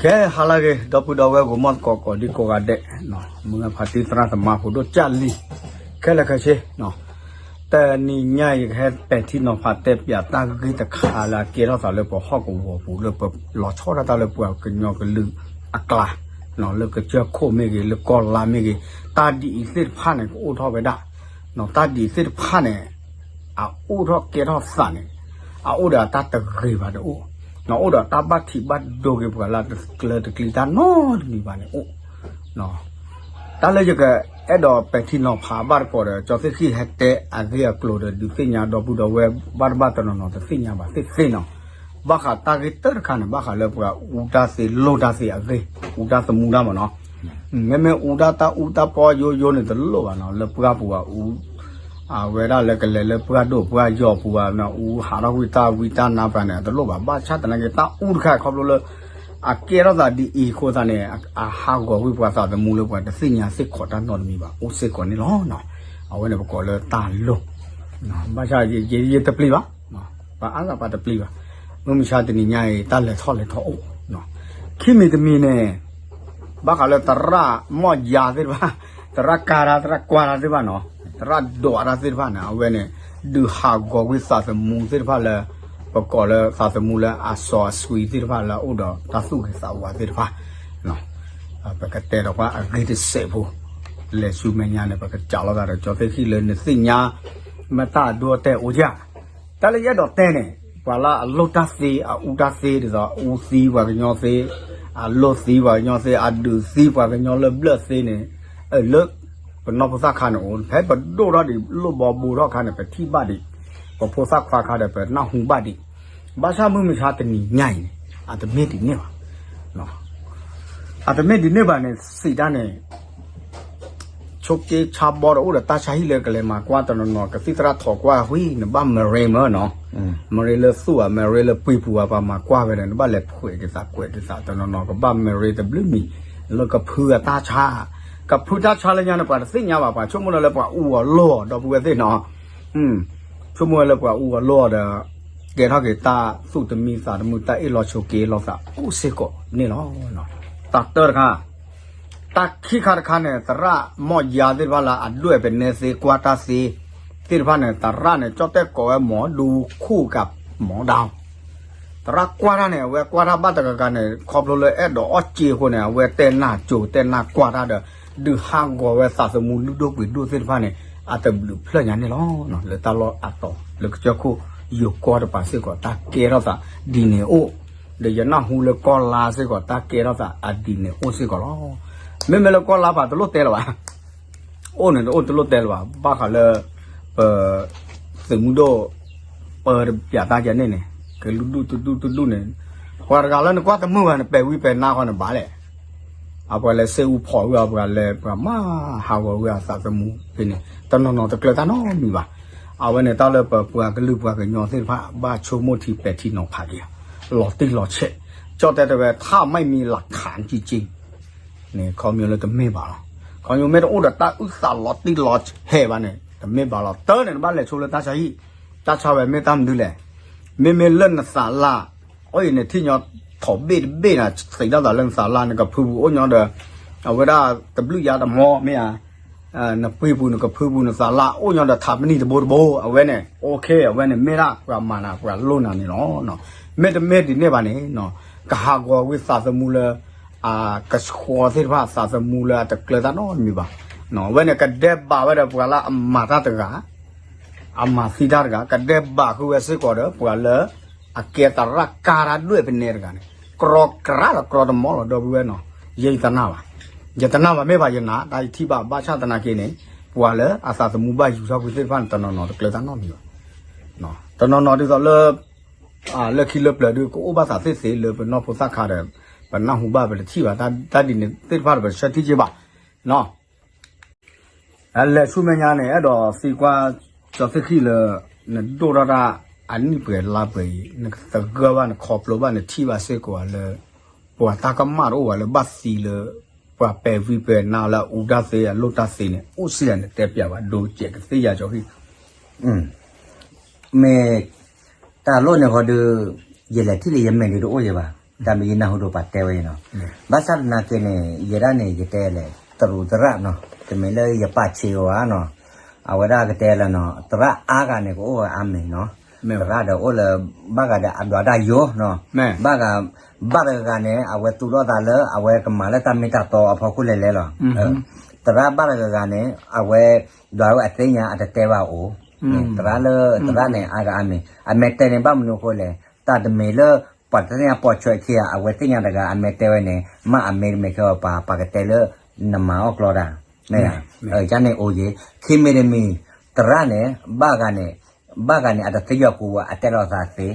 ကဲ ဟါလၢအဂ့ၤ ဒီပုၢ်ဒီဝဲၢ် ဂီၤမီၢ်သကိး ကိးဒံကိးဂၤဒဲး, မုၢ်ဂၢ်ဖါတံၢ် သရၣ်သမါဖိဒိၣ်ကၢ်လံၤ ခဲလၢာ်ခဲဆ့, တနံၤညါအံၤ ယကဟဲပဲာ်ထံနီၤဖးတဲပၠးတၢ်ဂ့ၢ်တခါလၢအကဲထီၣ်သးလၢပဟီၣ်ကဝီၤပူၤ လၢပလီၤဆီဒၣ်တၢ်လၢပှၤကညီကလုာ်အကျါ, လၢကစၢၢ်ခိၣ်မ့ၢ်ဂ့ၤ လၢကီၢ်လါမ့ၢ်ဂ့ၤ, တၢ်ဒ်အံၤသ့ၣ်တဖၣ်န့ၣ် ကအိၣ်ထီၣ်ဝဲဒၣ်, တၢ်ဒ်အံၤသ့ၣ်တဖၣ်န့ၣ် အအိၣ်ထီၣ်ကဲထီၣ်သးန့ၣ် အအိၣ်ဒီးတၢ်တဂ့ၤဘၣ်တအိၣ်, အိၣ်ဒီးတၢ်ဘၣ်ထံးဘၣ်ဒိက့ၤပှၤလၢတကျၢၤတကျံၤတၢ်နီတမံၤဘၣ်န့ၣ်အိၣ်, တၢ်လၢယကအဲၣ်ဒိးပဲာ်ထံနီၤဖးဘၣ်တကိးဒီး ကၠီသ့ၣ်ဃံၣ်ဟဲတဲအဂ့ၢ်အကျိၤဒီး ဒုးသ့ၣ်ညါဒီပုၢ်ဒီဝဲၢ်ဘၣ်တဘၣ်တနီၤနီၤ တသ့ၣ်ညါဘၣ်သ့ၣ်သ့ၣ်နီၤ, ဘၣ်ဃးတၢ်ဂ့ၢ်တၢၢ်တခါန့ၣ် ဘၣ်ဃးလၢပှၤအူတၢ်သ့လိၢ်တၢ်သ့အဂ့ၢ်, အူတၢ်သမူတၢ်မ့ၢ်နီၤ မ့မ့ၢ်အူတၢ်တၢ်အူတၢ်ပီယိယိန့ၣ်တလိၣ်ဘၣ်နီၤ, လၢပှၢ်ပူၤအူ အဝဲဒၣ်လၢကလဲၤလၢပှၢ်ဒိၣ်ပှၢ်ယီၤပူၤဘၣ်နီၤ, အူဟးထီၣ်ကွံာ်တၢ်ဝံတၢ်နါပှၤန့ၣ် တလိၣ်ဘၣ်, ဘၣ်ဆၣ်သနာ်က့ တၢ်အူတခါခီဖျိလၢ အကဲထီၣ်သးဒ်အံၤအဃိသတးန့ၣ် အဟးဂီၤကွံာ်ပှၤသးသမူလၢပှၤတသ့ၣ်ညါစ့ၢ်ကီးတၢ်နီတမံၤဘၣ် အိၣ်စ့ၢ်ကီးန့ၣ်လီၤ. အဝဲန့ၣ်ပကိးလၢတၢ်လိၣ်, ဘၣ်ဆၣ် ယတပျံၤဘၣ်, ပှၤအါဂၤပှၤတပျံၤဘၣ်, မုၢ်မဆါတနံၤညါအံၤ တၢ်လဲၤထီၣ်လဲၤထီအိၣ်, ခံမံၤတမံၤန့ၣ် ဘၣ်ဃးလၢသရၣ်မီၢ်ယါသ့ၣ်တဖၣ်, သရၣ်ကါတၢ် သရၣ်ကွၢ်တၢ်သ့ၣ်တဖၣ်နီၤ, သရၣ်ဒိးတၢ်သ့ၣ်တဖၣ်န့ၣ် အဝဲန့ၣ် ဒုးဟးဂီၤကွံာ်သးသမူသ့ၣ်တဖၣ်လၢ ပကိးလၢသးသမူလၢအစီအဆှံသ့ၣ်တဖၣ်လၢအအိၣ်ဒီး တၢ်သူၣ်ဂ့ၤသးဝါသ့ၣ်တဖၣ်, ပကတဲဒီးပှၤအဂ့ၢ်တစဲးဖိ, လဲၤဆူမဲာ်ညါန့ၣ် ပကစးလိာ်သးဒီး ကၠီသ့ၣ်ဃံၣ်လၢနသ့ၣ်ညါ မ့ၢ်တၢ်အဒိအတဲာ်အိၣ်ဧါ, တၢ်လၢယအဲၣ်ဒိးတဲန့ၣ် ပှၤလၢအလိၢ်တၢ်သ့ အအူတၢ်သ့ ဒ်သိးအအူသံပှၤကညီသ့, အလိၢ်သံပှၤကညီသ့, အဒုးသံပှၤကညီလၢဘျၢၣ်သ့န့ၣ်, လၢ ပနီၢ်ဖိသၣ်ခါန့ၣ်အိၣ် ဖဲပဒိၣ်ထီၣ်ဒံး လိၣ်ဘီဘိထီၣ်ခါန့ၣ် ပထံၣ်ဘၣ်ဒံး, ပဖိသၣ်ခွါခါဒီး ပနၢ်ဟူဘၣ်ဒံး, ဘၣ်ဆၣ်မုၢ်မဆါတနံၤညါအံၤန့ၣ် အတမ့ၢ်ဒ်န့ၣ်ဘၣ်. အတမ့ၢ်ဒ်န့ၣ်ဘၣ်န့ၣ် စံးတၢ်န့ၣ် ဆိးက့ဆါဘီဒီး အိၣ်ဒီးတၢ်ဆါဟံၣ်လၢကလဲၤမၤကွၢ်တနီၤနီၤ ကသံၣ်သရၣ်ထိးကွၢ်ဝံၤ နဘၣ် marine မၢနီၤ, marine လၢသူၣ်ဧါ marine လၢပှ့ၤပူၤဧါ ပှၤမၤကွၢ်ဝဲဒီး နဘၣ်လဲၤဖှဲးက့ၤသးကွဲးက့ၤသး တနီၤနီၤကဘၣ် marine တဘျုးမံၤ လၢကဖုအတၢ်ဆါ, ကဖုတၢ်ဆါလၢညါန့ၣ် ပှၤတသ့ၣ်ညါဘၣ် ပှၤဆိကမိၣ်လၢပှၤအူအီၤလိၢ်အီၤ ဒီပုၢ်ဝဲၢ်သ့ၣ်နီၤ, ဆိကမိၣ်ဝဲလၢပှၤအူအီၤလိၢ်အီၤဒီး ကဲထီၣ်က့ၤတၢ်သူၣ်တမံသးတမုာ် တၢ်အ့ၣ်လိာ်ဆိးက့လိာ်သးအိၣ်စ့ၢ်ကီးန့ၣ်လီၤ. တၢ်တၢၢ်တခါ တၢ်ခံခါတခါန့ၣ် သရၣ်မီၢ်ယါသ့ၣ်တဖၣ်လၢအဒွဲၣ်ပနဲသ့ကွၢ်တၢ်သ့ သ့ၣ်တဖၣ်န့ၣ် သရၣ်န့ၣ် ကၠီၣ်တဲၣ်ကိးဝဲမီၤဒူခူၣ်ကးမီၤဒၢ် သရၣ်ကွၢ်တၢ်န့ၣ် အဝဲကွၢ်တၢ်ဘၣ်တဂၤဂၤန့ၣ် ခီဖျိလၢအဲၣ်ဒိးအီၣ်စ့အဃိန့ၣ် အဝဲတဲနၢ်ကၠိၤတဲနၢ်ကွၢ်တၢ်ဒီး ဒုးဟးဂီၤဝဲသးသမူလုၢ်ဒိၣ်ပှ့ၤဒိၣ်သ့ၣ်တဖၣ်န့ၣ် အတဘျုးဖျၢၣ်ညါန့ၣ်လီၤ. လၢတၢ်လီၢ်အတီၤ လၢကစၢၢ်ခိၣ်ယိၤကီၢ်တပၤစ့ၢ်ကီး တၢ်ကဲထီၣ်သးဒ်န့ၣ်အိၣ်, ဒီးယနၢ်ဟူလၢကီၢ်လါစ့ၢ်ကီး တၢ်ကဲထီၣ်သးအဒ်န့ၣ်အိၣ်စ့ၢ်ကီးလီၤ. မ့မ့ၢ်လၢကီၢ်လါပၤတလိၣ်တဲလၢၤဘၣ် အိၣ်န့ၣ်တအိၣ်တလိၣ်တဲလၢၤဘၣ် ဘၣ်ဃးလၢ ပ သုးမုၢ်ဒိၣ် ပၢတပျးတၢ်ကဲန့ၣ်န့ၣ် ကလုၢ်ဒူၣ်တဒူၣ်တဒူၣ်န့ၣ် ပှၤတဂၤလၢနကွၢ်တမုာ်ဘၣ် နပဲာ်ဝံပဲာ်နါဃီနဘၣ်လဲၣ်. အပှၤလဲၤစ့အူဖီၣ်ဝံၤအပှၤလဲၤ ပှၤမၤဟးဂီၤဝံၤအသးသမူဖဲန့ၣ် တနီၤနီၤတကျၢၤတၢ်နီတမံၤဘၣ်. အဝဲန့ၣ်တၢ်လၢပပှၤကလုာ်ပှၤကညီသ့ၣ်တဖၣ် ဘၣ်ဆိကမိၣ်ထံပဲာ်ထံနီၤဖးက့ၤ လီၤတံၢ်လီၤဆဲး ကၠီၣ်တဲၣ်တဲဝဲ ถ้าไม่มีหลักฐานจริงๆ န့ၣ် ခီဖျိလၢတမ့ၢ်ဘၣ်လီၤ. ခီဖျိမ့ၢ်တအိၣ်ဒီးတၢ်အုၣ်သးလီၤတံၢ်လီၤဆဲးဘၣ်န့ၣ် တမ့ၢ်ဘၣ်လီၤ. တၢ်န့ၣ် နဘၣ်လဲၤဆိလၢတၢ်ဆါဟံၣ်, တၢ်ဆါဝဲမ့ၢ်တၢ်မနုၤလဲၣ်. မ့မ့ၢ်လၢနသးလၢ်, အိၣ်အံၤန့ၣ်ထံၣ်ညီထိးဘ့ၣ်တဘ့ၣ်နၤ သံးထီၣ်သးလၢနသးလၢ် နကဖုပူၤအိၣ်ညီဒီး အဝဲဒၣ်တဘျုးယါတမီၤမ့ၢ်ဧါ နပှ့ၤပူၤ နကဖုပူၤ နသးလၢ် အိၣ်ညီဒီးထးပနံၣ်တဘိတဘိ အဝဲန့ၣ် okay အဝဲန့ၣ်မ့ၢ်ဒၣ်ပှၤမၤနၤ ပှၤလိၣ်နၤန့ၣ်လီၤ. မ့တမ့ၢ်ဒ်န့ၣ်ဘၣ်န့ၣ် ကဟးဂီၤဝံသးသမူလၢ အကဆှီသ့ၣ်တဖၣ် သးသမူလၢအတကျၢၤတၢ်နီတမံၤဘၣ်. အဝဲန့ၣ် ကဒဲးဘးဝဲဒီးပှၤလၢအမၤတၢ်တဂၤ အမၤသံတၢ်တဂၤ ကဒဲးဘးဃုာ်ဝဲစ့ၢ်ကီးဒီး ပှၤလၢအကဲသရၣ်ကါတၢ်ဒွဲၣ်ပနဲတဂၤန့ၣ် ကြီကြးဒီးကြီတမီၤလီၤ ဒီပုၢ်ဝဲၢ်နီၤ. ယတနာ်ဘၣ်, ယတနာ်ဘၣ်မ့ၢ်ဘၣ်ယနာ် တၢ်ယထံၣ်ဘၣ် ဘၣ်ဆၣ်သနာ်က့န့ၣ် ပှၤလၢအသးသမူဘၣ်ယူၤထီၣ်ကွံာ်သ့ၣ်တဖၣ်န့ၣ် တနီၤနီၤတကျၢၤတၢ်နီတမံၤဘၣ်. တနီၤနီၤဒ်သိးလၢ လၢခံလၢပျၢၤဒုး ကအိၣ်ဘၣ်သးသ့ၣ်သ့ၣ်လၢပနီၢ်ဖိသၣ်ခါဒီး ပနၢ်ဟူဘၣ်ပတထံၣ်ဘၣ် တၢ်ဒ်န့ၣ်သ့ၣ်တဖၣ်ဒီး ပဆၢထံၣ်က့ၤဘၣ် အလဲၤဆူမဲာ်ညါန့ၣ် အဲၣ်ဒိးသံကွၢ် ကၠီသ့ၣ်ဃံၣ်လၢ နဒိၣ်ထီၣ်တၢ်အနံၣ်ပှဲၤလါပှဲၤအံၤ နကသဂၢၢ်ဘၣ် နခီဖျိဘၣ် နထံၣ်ဘၣ်စ့ၢ်ကီးလၢ ပှၤတၢ်ကမၣ်တအိၣ်ဘၣ်လၢဘၣ်သံလၢ ပှၤပဲာ်ဝံပဲာ်နါလၢအအူတၢ်သ့ အလိၣ်တၢ်သ့န့ၣ် အိၣ်စ့ၢ်ဧါ နတဲပျးဘၣ် ဒိကဲးကသ့ၣ်ယၤကၠီဃံၣ် မ့ၢ်တၢ်လိၣ်န့ၣ်ဃီဒီး ယလဲၤထံၣ်လၢယမဲာ်ဒုးတအိၣ်ယဲဘၣ် တၢ်မ့ၢ်ယနၢ်ဟူဒိၣ်ပာ်တဲဝဲအံၤနီၤ, ဘၣ်ဆၣ်သနာ်က့န့ၣ် ယဲဒၣ်န့ၣ် ယတဲလဲၣ် တရူးသရၣ်နီၤ, တမ့ၢ်လၢယပာ်ဆံးအီၤဧါနီၤ, အဝဲဒၣ်ကတဲလၢနီၤ သရၣ်အါဂၤန့ၣ် ကအိၣ်ဝဲအါမံၤနီၤ, သရၣ်ဒီးအိၣ်လၢ ဘၣ်ဂၤဒီးအဒွးတၢ်ယိနီၤ, ဘၣ်ဂၤ ဘၣ်တဂၤဂၤန့ၣ် အဝဲသူၣ်ထီၣ်သးလၢ အဝဲကမၤလၢတၢ်မ့ၢ်တၢ်တီအဖီခိၣ်လဲၤလဲၤလီၤ. သရၣ်ဘၣ်တဂၤဂၤန့ၣ် အဝဲ ဒွးဝဲအသ့ၣ်ညါအတတဲဘၣ်အိၣ်, သရၣ်လၢသရၣ်န့ၣ် အါဂၤအါမံၤ အမဲာ်တဲာ်န့ၣ် ဘၣ်မနုၤအဃိလဲၣ်, တၢ်တမ့ၢ်လၢ ပှၤတသ့ၣ်ညါပိာ်ဆွဲခံဂၤ အဝဲသ့ၣ်ညါတဂၤ အမဲာ်တဲဝဲန့ၣ် မ့ၢ်အမ့ၢ်တမ့ၢ်ခဲအီၤ ပှၤ ပှၤကတဲလၢ နမၤအီၣ်ကျီတၢ်, ယန့ၣ်အိၣ်ယံၤ ခံမ့ၢ်တမံၤ သရၣ်န့ၣ် ဘၣ်ဂၤန့ၣ် ဘၣ်ဂၤန့ၣ် အတသ့ယီၤကူဝဲ အတဲလိာ်သးသ့,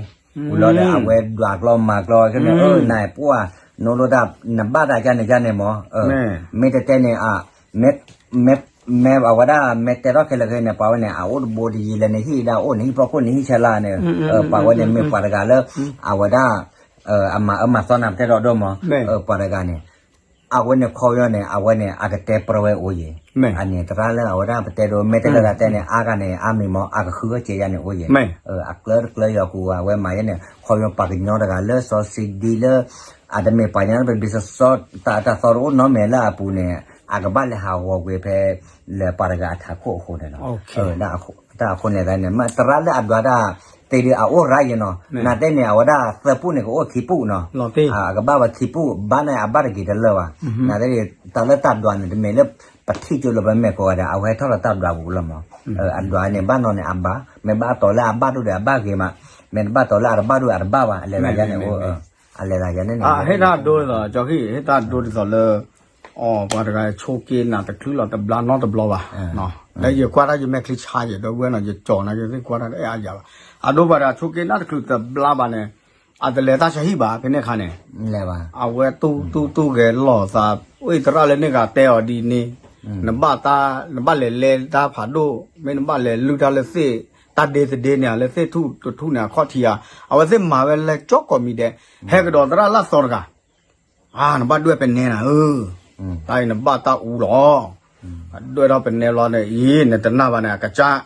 ဝံၤလီၤဒီး အဝဲဒွးကျီမၤကျီ ခဲန့ၣ် အၢ နပှၢ် နလိၣ်တၢ် နဘၣ်တၢ်ကန့ၣ်ကန့ၣ်မး, မ့ၢ်တတဲန့ၣ် မ့ၢ် မ့ၢ်အဝဲဒၣ် မ့ၢ်တဲထီၣ်ခဲလၢာ်ခဲန့ၣ် ပှၤဝဲန့ၣ် အအိၣ်တဘိတယံၤလၢနဟံၣ်ဒၣ်အိၣ် နဟံၣ်ဖီခိၣ် နဟံၣ်ဆဲးလၢန့ၣ်, ပှၤဝဲန့ၣ်မ့ၢ်ပှၤတဂၤလၢ အဝဲဒၣ် အမၤအၢမၤသီနၤ ပတဲဒီးဒိၣ်မး, ပှၤတဂၤန့ၣ် အဝဲန့ၣ်ခီပညီန့ၣ် အဝဲန့ၣ် အကတဲပြၢဝဲအိၣ်ယံၤ, အန့ၣ်သရၣ်လၢအဝဲဒၣ်ပတဲဒိး မ့ၢ်တဲလၢတၢ်တဲန့ၣ် အါဂၤန့ၣ် အါမံၤမး အကဃုအီၣ်က့ၤယၤန့ၣ်အိၣ်ယံၤ, အကျၢတကျၢယီၤကူဝဲ အဝဲမၤယဲန့ၣ် ခီပညီပှၤကညီတဂၤလၢစီၤစံဒံလၢ အတမ့ၢ်ပှၤကညီလၢပဘံစစီ တၢ်အတၢ်သီတအိၣ်နီတမံၤလၢအပူၤန့ၣ် အကဘၣ်လဲၤဟးဂီၤကွံာ်ဖဲ လၢပှၤတဂၤအထးခိၣ်အဃိန့ၣ်လီၤ. တၢ်အဃိန့ၣ်သတးန့ၣ် မ့ၢ်သရၣ်လၢအဒွးတၢ်သ့ဒုးအအိၣ်ရၤယံၤနီၤ, နတဲန့ၣ် အဝဲဒၣ်သၢပူၣ်န့ၣ် ကအိၣ်ခံပူၣ်နီၤ, အကဘၣ်ဝဲခံပူၣ် ဘၣ်န့ၣ်အဘၣ်တဂ့ၤတလၢာ်ဘၣ်, နတဲ တၢ်လၢတၢ်ဒွးန့ၣ် တမ့ၢ်လၢ ပထံၣ်ကၠိလၢပမဲာ်ကိးဂၤဒဲး အဝဲဟဲထီၣ်လၢတၢ်ဒွးပူၤလီၤမး, အဒွးန့ၣ် ဘၣ်နီၤန့ၣ်အဘၣ်, မ့ၢ်ဘၣ်တီၤလၢအဘၣ်ဒိၣ်ဒီးအဘၣ်ဂ့ၤမး, မ့ၢ်တဘၣ်တီၤလၢအတဘၣ်ဒိၣ်အတဘၣ်ဘၣ်, အလဲၤသးယါန့ၣ်အိၣ်, အလဲၤသးယါန့ၣ်န့ၣ် ဟ့ၣ်တၢ်ဒိဒ်သိး ကၠီခံ ဟ့ၣ်တၢ်ဒိဒ်သိးလၢ အီၤ ပှၤတဂၤဆိးက့နးတချုးလီၤတဘျါနီတဘျီဘၣ်, လၢယကွၢ်တၢ်ယမဲာ်ချံဆါယံၤ ဒီပုၢ်ဝဲၢ်နီၤ ယကၠီၤနၤ ယသ့ၣ်ကွၢ်တၢ်တအဲၣ်အါယၤဘၣ်, အဒိပှၤတဂၤဆိးက့နးတချုးတဘျါဘၣ်န့ၣ် အတလဲၤတၢ်ဆါဟံၣ်ဘၣ် ဖဲန့ၣ်အခါန့ၣ် အဝဲတူၢ်တူၢ်တူၢ်ဂဲၤလိာ်သး, အိၣ်သရၣ်လၢန့ၣ်ဂၤတဲအီၤဒ်န့ၣ်, နဘၣ်တၢ် နဘၣ်လဲၤလဲတၢ်ဖးဒိၣ်, မ့ၢ်နဘၣ်လဲၤလုၢ်တၢ်လၢသ့ၣ်, တၢ်ဒ့သဒ့န့ၣ် လၢသ့ၣ်ထူၣ်တထူၣ်န့ၣ် အခီၣ်ထံးဧါ, အဝဲသ့ၣ်မၤဝဲလၢကၠီကိးမံၤဒဲး, ဟဲကဒီးသရၣ်လၢအသီတဂၤ အါ နဘၣ်ဒွဲၣ်ပနဲနၤဧၢ, တၢ်အံၤနဘၣ်တၢ်အူလီၤ, ဒွဲၣ်ထီၣ်ပနဲလီၤန့ၣ် အံၤ နတနာ်ဘၣ်န့ၣ် အကစၢ်,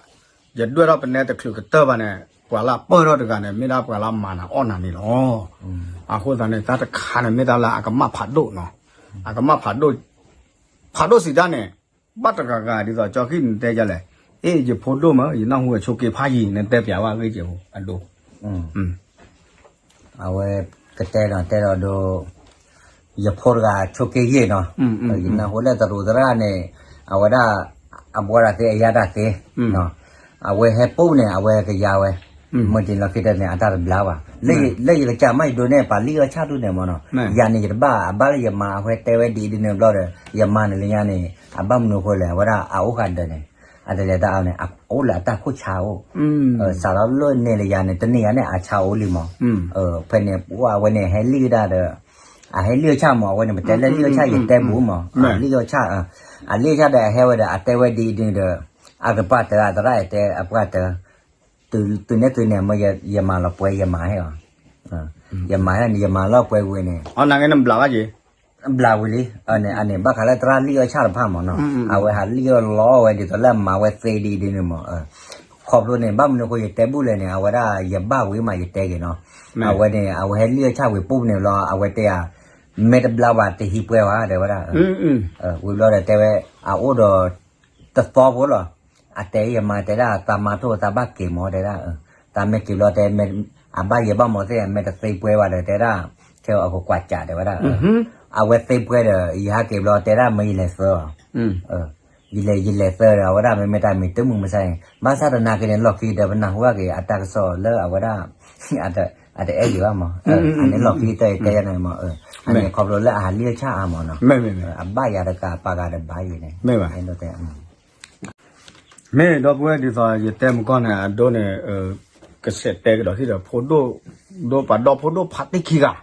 ယဒွဲၣ်ထီၣ်ပနဲတချုးကတၢၢ်ဘၣ်န့ၣ် ပှၤလၢအပၢၢ်ထီၣ်တဂၤန့ၣ် မ့ၢ်ဒၣ်ပှၤလၢအမၤနၤအီၣ်နၤန့ၣ်လီၤ. အဃိသတးန့ၣ် တၢ်တခါန့ၣ် မ့ၢ်တၢ်လၢအကမၣ်ဖးဒိၣ်နီၤ, အကမၣ်ဖးဒိၣ်, ဖးဒိၣ်စံးတၢ်န့ၣ် ဘၣ်တဂၤဂၤဒ်သိးကၠီခံနတဲယလဲၣ်, အ့ၣ် ယဖိဒိၣ်မး ယနၢ်ဟူဝဲဆိးက့ဖးယံၤ နတဲပျးဝဲအဂ့ၢ်က့ၤဖိအဒိ အဝဲကတဲဒီးတဲဒီးဒိ ယဖိတဂၤဆိးက့ယဲၢ်နီၤ, ယနၢ်ဟူလၢတရူးသရၣ်န့ၣ် အဝဲဒၣ် အဘှီတၢ်သ့အယါတၢ်သ့, အဝဲဟဲပူၣ်န့ၣ် အဝဲကယါဝဲ, မုၢ်တ့ၢ်လီၤခံတၢ်န့ၣ် အတၢ်တဘျါဘၣ်, လၢယကစၢ်မ့ၢ်ယဒိးန့ၢ် ပှၤလံၣ်အီၣ်ဆၣ်ဒိၣ်န့ၣ်မ့ၢ်နီၤ, ယၤန့ၣ်ယတဘၣ် အဘၣ်လၢယမါအဝဲတဲဝဲဒ်အံၤဒ်န့ၣ်ဘျီဒီး ယမါန့ၣ်လၢညါန့ၣ် အဘၣ်မနုၤအဃိလဲၣ် အဝဲဒၣ်အအိၣ်ဃာ်ဒၢးန့ၣ် အတလဲၤတၢ်အါန့ၣ် အအိၣ်လၢအတၢ်ခိၣ်ဆါအိၣ် စးထီၣ်လၢန့ၣ်လၢယၤန့ၣ် တန့ၢ်ယၤန့ၣ် အဆါအိၣ်လံမး, ဖဲန့ၣ် ပှၤအဝဲန့ၣ် ဟဲလံၣ်ကဒါဒီး အဟဲလံၣ်အီၣ်ဆၣ်မး အဝဲန့ၣ် ပတဲလၢလံၣ်အီၣ်ဆၣ် ယတဲဘူးမး, လံၣ်အီၣ်ဆၣ်, အလံၣ်အီၣ်ဆၣ်ဒီး အဟဲဝဲဒီး အတဲဝဲဒ်အံၤဒ်ဒီး အကပၢ်တၢ် အသရၣ်အတဲ အပှၢ်တၢ်, တုၤန့ၣ်တုၤန့ၣ်မး ယမၤလီၤပှဲၤ ယမၤဟဲအီၤ, ယမၤဟဲန့ၣ် ယမၤလီၤပှဲၤဝံၤန့ၣ် အနကနဘျးဘၣ်က့ၤ ဘျးဝံၤလံ, အန့ၣ် ဘၣ်ဃးလၢသရၣ်လံၣ်အီၣ်ဆၣ်တဖၣ်မးနီၤ, အဝဲဟးလံၣ်အီၣ်လီဝဲဒ်သိးလၢအမၤဝဲသ့ဒ်အံၤဒ်န့ၣ်မး, ခီဖျိန့ၣ် ဘၣ်မနုၤအဃိယတဲဘူးလဲၣ်န့ၣ် အဝဲဒၣ်ယဘၣ်ဝံၤမးယတဲက့ၤနီၤ, အဝဲန့ၣ် အဝဲဟဲလံၣ်အီၣ်ဆၣ်ဝံၤပူၣ်န့ၣ်လီၤ အဝဲတဲယၤ မ့ၢ်တဘျါဝဲတဟံးပှဲၤဝဲတဲဝဲဒၣ်, ဝံၤဘျီဒီးတဲဝဲ အအိၣ်ဒီး တသီဖိလီၤ, အတဲယမၤတဲဒၣ် သးမါထိၣ်သးဘၣ်က့ၤမးတဲဒၣ်, သးမ့ၢ်က့ၤဘျီတဲ အဘၣ်ယဲဘၣ်မးသ့ၣ် မ့ၢ်တသ့ပှဲၤဘၣ်ဒီးတဲဒၣ်, ခဲအီၤကကွၢ်စးတဲဝဲဒၣ်, အဝဲသ့ပှဲၤဒီး ယဟးက့ၤဘျီတဲဒၣ်မ့ၢ်ယလဲၤသၢအီၤ, ယလဲၤ ယလဲၤသၢဒီး အဝဲဒၣ်မ့မ့ၢ်တၢ်မံၤတမုာ်မဆါအံၤ ဘၣ်ဆၣ်သနာ်က့န့ၣ် လီၢ်ခံဒီးပနၢ်ဟူဘၣ်က့ၤ အတၢ်ကစီၣ်လၢအဝဲဒၣ် အတအဲၣ်ယံၤဘၣ်မး, အန့ၣ်လီၢ်ခံတၢ်အံၤတဲယၤန့ၣ်မး, အန့ၣ်ခီဖျိလၢအဟးလံၣ်အီၣ်ဆၣ်အါမးနီၤ, အဘၣ်ယၤတကးပာ်ဂၤဒီးဘၣ်ယံၤန့ၣ်, မ့ၢ်ဒီပုၢ်ဝဲၢ်ဒ်သိးယတဲမကီၢ်န့ၣ် အဒိန့ၣ် ကဆဲးတဲကဒီးဟံၣ်ဒီး ဖိဒိၣ် ဒိၣ်ပှၤဒီဖိဒိၣ်ဖးတံၢ်ခံဂၤ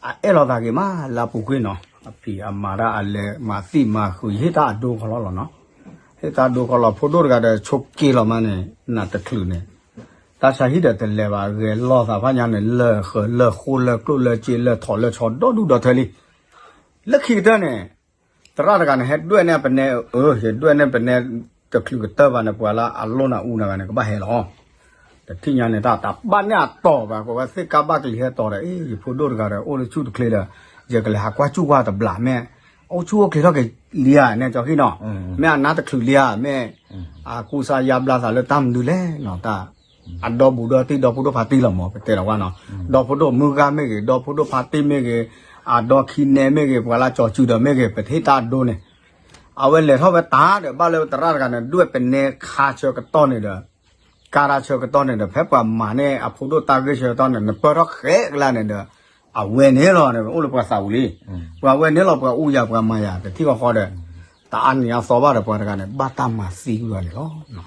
အအဲၣ်လိာ်သးက့ၤမး လၢအပူၤကွံာ်နီၤ, အဖံးအမၤတၢ်အလဲၤမၤသံမၤဃုာ် ယဟ့ၣ်တၢ်အဒိခီလီၤလီၤနီၤ, ဟ့ၣ်တၢ်အဒိခီလီၤ ဖိဒိၣ်တဂၤဒီး ဆိးက့လီၤမးန့ၣ် နၤတချုးန့ၣ် တၢ်ဆါဟံၣ်ဒီးတလဲၤဘၣ် ဂဲၤလိာ်သးဖးညါန့ၣ် လၢာ်ဃၢၤလၢာ်ဃိလၢာ်ကျိၣ်လၢာ်စ့လၢာ်ထီၣ်လၢာ်ဆီဒီဒူၣ်ဒီထၢလံ လၢခံကတၢၢ်န့ၣ် သရၣ်တဂၤန့ၣ် ဟဲဒွဲၣ်န့ၢ်ပနဲ အၢ ယဒွဲၣ်န့ၢ်ပနဲ တချုးကတၢၢ်ဘၣ်န့ၣ် ပှၤလၢအလိၣ်နၤအူနၤဂၤန့ၣ် ကဘၣ်ဟဲလီၤ. တထံၣ်ညါန့ၣ် တၢ်တဘၣ်န့ၢ်အတီၢ်ဘၣ်, ပဝဲသ့ၣ်ကါဘၣ်ကလံၤဟဲတီၤဒီး အ့ ယဖိဒိၣ်တဂၤဒီး အိၣ်လၢဆူၣ်တချ့ဒီး ယကလဲၤဟးကွၢ်ဆူၣ်ကွၢ်တဘျီမ့ၢ် အိၣ်ဆူၣ်အိၣ်ချ့ထီၣ်က့ၤလံဧါ နဲကၠီခံနီၤ, မ့ၢ်အနါတချုးလံဧါ မ့ၢ်အကူစါယါဘျါသးလၢတၢ်မနုၤလဲၣ်နီၤ, တၢ်အဒီဘူးဒီတံၢ် ဒီဖိဒိၣ်ဖါတံၢ်လီၤမး ပတဲလီၤဝဲနီၤ, ဒီဖိဒိၣ်မုၢ်ဂၤမ့ၢ်ဂ့ၤ ဒီဖိဒိၣ်ဖါတံၢ်မ့ၢ်ဂ့ၤ, အဒီခံနဲမ့ၢ်ဂ့ၤ ပှၤလၢကၠီၤစုၤဒီးမ့ၢ်ဂ့ၤ ပထံၣ်တၢ်အဒိန့ၣ် အဝဲလဲၤထီၣ်ဝဲတၢ်ဒီး ဘၣ်လၢသရၣ်တဂၤန့ၣ် ဒွဲၣ်ပနဲခါဆၢကတီၢ်န့ၣ်ဒီး ကါတၢ်ဆၢကတီၢ်န့ၣ်ဒီး ဖဲပှၤမၤန့ၢ်အဖိဒိၣ်တၢ်ဂ့ၢ်ဆၢကတီၢ်န့ၣ် နပၢၢ်ထီၣ်ဃဲကလါန့ၣ်ဒီး အဝဲန့ၣ်လီၤန့ၣ် အိၣ်လၢပှၤသးပူၤလံ, ပှၤဝဲန့ၣ်လီၤ ပှၤအူယၤပှၤမၤယၤ တထံၣ်ဃီဃီဒီး တအါနံၤအါသီဘၣ်ဒီး ပှၤတဂၤန့ၣ် ဘၣ်တၢ်မၤသံကွံာ်လီၤန့ၣ်လီၤ.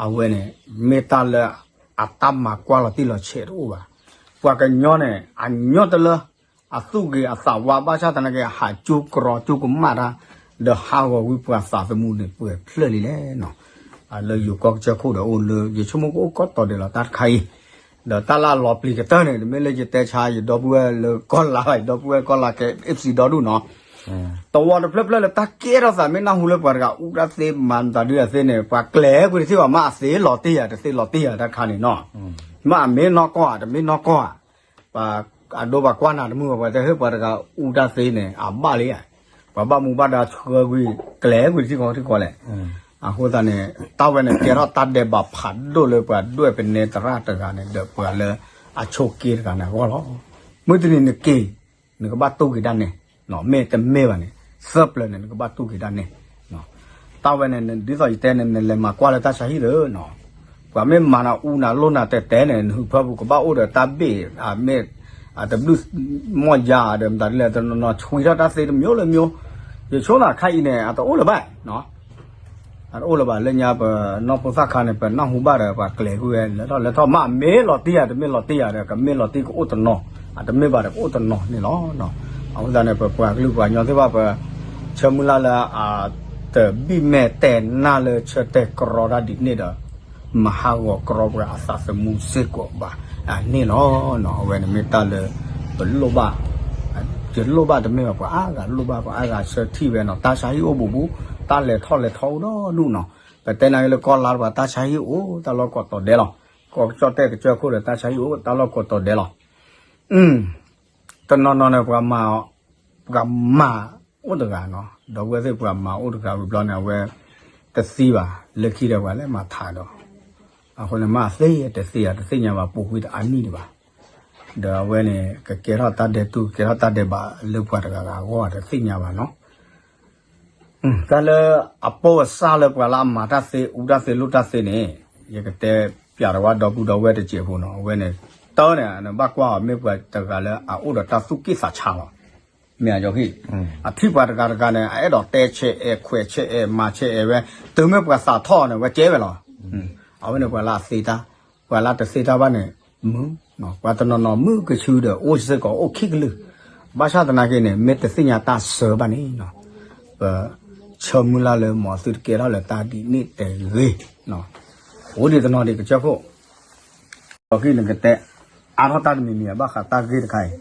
အဝဲန့ၣ် မ့ၢ်တၢ်လၢအတၢ်မၤကွၢ်လီၤတံၢ်လီၤဆဲးတအိၣ်ဘၣ်. ပှၤကညီန့ၣ် အညီတလၢ အသူၣ်ဂ့ၤအသးဝါ ဘၣ်ဆၣ်သနာ်က့ ဟးကၠူကရီကၠူကမၣ်တၢ် ဒီးဟးဂီၤဝံၤပှၤသးသမူန့ၣ် ပှဲၤဖျၢၣ်လံလဲၣ်နီၤ. လၢယိၤကီၢ်ကစၢၢ်ခိၣ်ဒီးအိၣ်လၢ ယဆိကမိၣ်ကအိၣ်ကီးတီၤဒဲးလီၤတၢ်တခါအံၤ, ဒီးတၢ်လၢအလီၤပျံၤကတၢၢ်န့ၣ် တမ့ၢ်လၢယတဲဆါ ယဒီပုၢ်ဝဲၢ်လၢကီၢ်လါဘၣ် ယဒီပုၢ်ဝဲၢ်ကီၢ်လါကဲ အ့ၣ်ပစံးဒီဒူၣ်နီၤ တဝီတဖျၢၣ်ဖျၢၣ်လၢတၢ်ကဲထီၣ်သး မ့ၢ်နၢ်ဟူလၢပှၤတဂၤအူတၢ်သ့ မၤမတၤဒုးအသ့န့ၣ် ပှၤကျဲၤကွံာ်တသ့ဘၣ် မ့ၢ်အသ့လီၤတံၢ်ဧါ တသ့လီၤတံၢ်ဧါတၢ်ခါန့ၣ်နီၤ, မ့ၢ်အမ့ၢ်နီၢ်ကီၢ်ဧါ တမ့ၢ်နီၢ်ကီၢ်ဧါ, ပှၤအဒိပှၤကွၢ်နၤတမုာ်ဘၣ် ပှၤတဲဟ့ၣ်ပှၤတဂၤအူတၢ်သ့န့ၣ် အဘၣ်လံဧါ, ပှၤဘၣ်မူဘၣ်ဒါဆှၢကွံာ် ကျဲၤကွံာ်တသ့ကီးတသ့ကီးလဲၣ်. အဃိသတးန့ၣ် တၢ်ဝဲန့ၣ် ကဲထီၣ်တၢ်ဒဲးဘးဖးဒိၣ်လၢပှၤဒွဲၣ်ပနဲသရၣ်တဂၤန့ၣ် ဒီးပှၤလၢအဆိးက့တဂၤန့ၣ်အဂီၢ်လီၤ. မုၢ်တနံၤနက့ၤ နကဘၣ်တူၢ်က့ၤဒၣ်နဲ မ့ၢ်တမ့ၢ်ဘၣ်န့ၣ် သၢပျၢၤန့ၣ် နကဘၣ်တူၢ်က့ၤဒၣ်နဲ တၢ်ဝဲန့ၣ် ဒ်သိးယတဲန့ၣ် နလဲၤမၤကွၢ်လၢတၢ်ဆါဟံၣ်လၢနီၤ, ပှၤမ့ၢ်မၤနၤအူနၤလိၣ်နၤတဲတဲန့ၣ် နဟုးဖၢပူၤကဘၣ်အိၣ်ဒီးတၢ်ဘ့ၣ် အမ့ၢ် အတဘျုးမီၢ်ယါဒီးမတၤဒ်လဲၣ် တနီၤနီၤဆွံထီၣ်တၢ်သ့တမျိုးလၢမျိုး, ယဆိနၤခါအံၤန့ၣ် အတအိၣ်လၢၤဘၣ်နီၤ အတအိၣ်လၢၤဘၣ် လၢညါပနီၢ်ဖိသၣ်ခါန့ၣ် ပနၢ်ဟူဘၣ်ဒီးပှၤကျဲၤကွံာ်ဝဲ လဲၤထီၣ်လဲၤထီၣ် မ့ၢ်အမ့ၢ်လီၤတံၢ်ဧါ တမ့ၢ်လီၤတံၢ်ဧါဒီး ကမ့ၢ်လီၤတံၢ်ကအိၣ်တနီၤ အတမ့ၢ်ဘၣ်ဒီးကအိၣ်တနီၤန့ၣ်လီၤ. အဃိသတးန့ၣ် ပပှၤကလုာ်ပှၤကညီသ့ၣ်တဖၣ် ပဆၢမုၢ်လၢ်လၢ တဘံၣ်မဲာ်တဲာ်နၢ်လၢဆၢတဲာ်ကြီတၢ်ဒ်န့ၣ်ဒီး မၤဟးဂီၤကြီပှၤအသးသမူစ့ၢ်ကီးဘၣ်န့ၣ်လီၤ. အဝဲန့ၣ်မ့ၢ်တၢ်လၢ ပလိၣ်ဘၣ် ယလိၣ်ဘၣ်တမ့ၢ်ဘၣ် ပှၤအါဂၤလိၣ်ဘၣ် ပှၤအါဂၤဆၢထံၣ်ဝဲနီၤ တၢ်ဆါဟံၣ်အိၣ်ဘူးဘူး တၢ်လဲၤထီၣ်လဲၤထီအိၣ်ဒီဒူၣ်နီၤ, ပတဲနၤလၢကီၢ်လါတပှၤ တၢ်ဆါဟံၣ်အိၣ် တၢ်လီၢ်ကိးတီၤဒဲးလီၤ. ကီၢ်ကၠီၣ်တဲၣ်ကစၢၢ်ခိၣ်ဒီး တၢ်ဆါဟံၣ်အိၣ် တၢ်လီၢ်ကိးတီၤဒဲးလီၤ. တနီၤနီၤန့ၣ် ပှၤမၤ ပှၤမၤအိၣ်တဂၤနီၤ, ဒီပုၢ်ဝဲၢ်သ့ၣ်ပှၤမၤအိၣ်တဂၤဝံၤဘျီန့ၣ် အဝဲတသံဘၣ် လၢခံဒီးပှၤလဲၤမၤထါဒီး အဃိန့ၣ် မ့ၢ်အသ့တသ့ဧါ တသ့ၣ်ညါဘၣ် ပူၤကွံာ်တအါနံၣ်ဒံးဘၣ်. ဒီးအဝဲန့ၣ် ကကဲထီၣ်တၢ်ဒဲးတူၢ် ကဲထီၣ်တၢ်ဒဲးဘးလၢပှၤတဂၤဂၤအဂီၢ် တသ့ၣ်ညါဘၣ်နီၤ. တၢ်လၢအပီၢ်အစၢ်လၢပှၤလၢအမၤတၢ်သ့ အူတၢ်သ့ လိၣ်တၢ်သ့န့ၣ် ယကတဲပျးတဝဲဒီပုၢ်ဒီဝဲၢ်တစဲးဖိနီၤ, အဝဲန့ၣ် တၢ်န့ၣ် နဘၣ်ကွၢ်အီၤ မ့ၢ်ပှၤတဂၤလၢအအိၣ်ဒီးတၢ်သူၣ်က့ၣ်သးဆးလီၤ. မ့ၢ်အယီၤဟံၣ် အထံၣ်ပှၤတဂၤတဂၤန့ၣ် အအဲၣ်ဒိးတဲဆဲးအဲး ခွဲးဆဲးအဲး မၤဆဲးအဲးဝဲ, တုၤမ့ၢ်ပှၤသးထီၣ်န့ၣ် ဝဲကဲဝဲလီၤ. အဝဲန့ၣ်ပှၤလၢအသ့တၢ်, ပှၤလၢတသ့တၢ်ဘၣ်န့ၣ် မုာ်, ပှၤတနီၤနီၤမုာ်ကဆူဒီး အိၣ်စ့ၢ်ကီးအိၣ်ခံကလုာ်, ဘၣ်ဆၣ်သနာ်က့န့ၣ် မ့ၢ်တသ့ၣ်ညါတၢ်စၢၤဘၣ်န့ၣ် ပဆၢမုၢ်လၢ်လၢ မ်သုတကဲထီၣ်လၢတၢ်ဒ်န့ၣ်တဂ့ၤ, အိၣ်ဒံးတနီၤဒံးကစၢၢ်ခိၣ် ဒီးကနကတဲ အါထီၣ်တၢ်တမံၤမံၤ ဘၣ်ဃးတၢ်ဂ့ၢ်တခါအံၤ,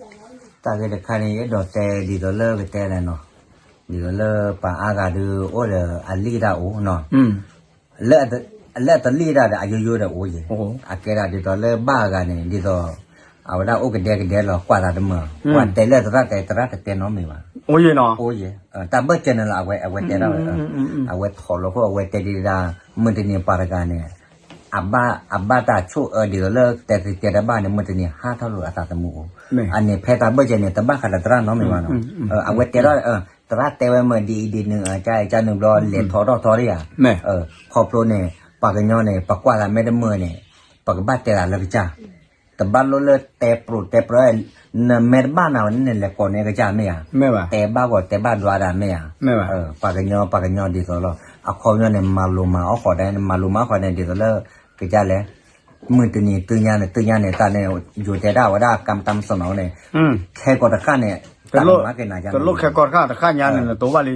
တၢ်ဂ့ၢ်တခါန့ၣ် ယအဲၣ်ဒိးတဲဒ်သိးလၢကတဲလဲၣ်နီၤ, ဒ်သိးလၢပှၤအါဂၤဒုး အိၣ်ဒီးအလံၣ်တၢ်အိၣ်နီၤ, လၢအတလံၣ်တၢ်ဒီး အယိယိဒီးအိၣ်ယဲၢ်, အကဲဒၣ်ဒ်သိးလၢဘၣ်အဂၤန့ၣ် ဒ်သိး အဝဲဒၣ်အိၣ်ကဒဲကဒဲလီၤ ကွၢ်သးတမုာ်, ကွၢ်တဲလၢသရၣ်တဲ သရၣ်တတဲနီတမံၤဘၣ်, အိၣ်ယဲၢ်နီၤ, အိၣ်ယဲၢ်, တၢ်ဘၢၣ်စၢၤန့ၣ်လီၤ အဝဲတဲဒၣ်ဝဲ, အဝဲထီၣ်လီၤခိၣ် အဝဲတဲဒၣ် မုၢ်တနံၤပှၤတဂၤန့ၣ် အဘၣ်တၢ်ဆိၣ်အၢဒ်သိးလၢတဲတကဲတဘၣ်န့ၣ် မုၢ်တနံၤဟးထီၣ်လိာ်အသးသမူအိၣ်, အန့ၣ်ဖဲတၢ်ဘၢၣ်စၢၤန့ၣ် တဘၣ်ဃးဒီးသရၣ်နီတမံၤဘၣ်နီၤ, အဝဲတဲထီၣ် သရၣ်တဲဝဲမ့ၢ်ဒ်အံၤဒ်နုၤ ကနုၤဘျီလဲၤထီၣ်ထီၣ်ထီၣ်ဒ်ယၤ, ခီဖျိန့ၣ် ပှၤကညီန့ၣ် ပကွၢ်သးမ့ၢ်တမုာ်န့ၣ် ပကဘၣ်တဲသးလၢကစၢ်, တဘၣ်လိၣ်လၢတဲပြိးတဲပြၢ နမ့ၢ်တဘၣ်နၤဝဲန့ၣ် လဲၤကိးန့ၢ်ကစၢ်မ့ၢ်ဧါ, တဲဘၣ်ဂီၤတဲဘၣ်ဒွါဒၣ်မ့ၢ်ဧါ, ပှၤကညီပှၤကညီဒ်သိးလီၤ, အခီပညီန့ၣ် မၤလိၤမၤအီၣ်ဃီၤဒၣ် မၤလိၤမၤအီၣ်ဃီၤန့ၣ် ဒ်သိးလၢ ကစၢ်လဲၣ် မုၢ်တနံၤတုညါန့ၣ် တုညါန့ၣ် တၢ်န့ၣ် ယိၤတဲဒၣ်ဝဲဒၣ် ကၢ်တၢ်မစီၣ်နီၤန့ၣ် ခဲကိာ်တဃၣ်န့ၣ် တၢ်ကမၤက့ၤနၤယါန့ၣ် တလိၣ်ခဲကိာ်တဃၣ်တခါညါန့ၣ် နတိၤဘၣ်လံ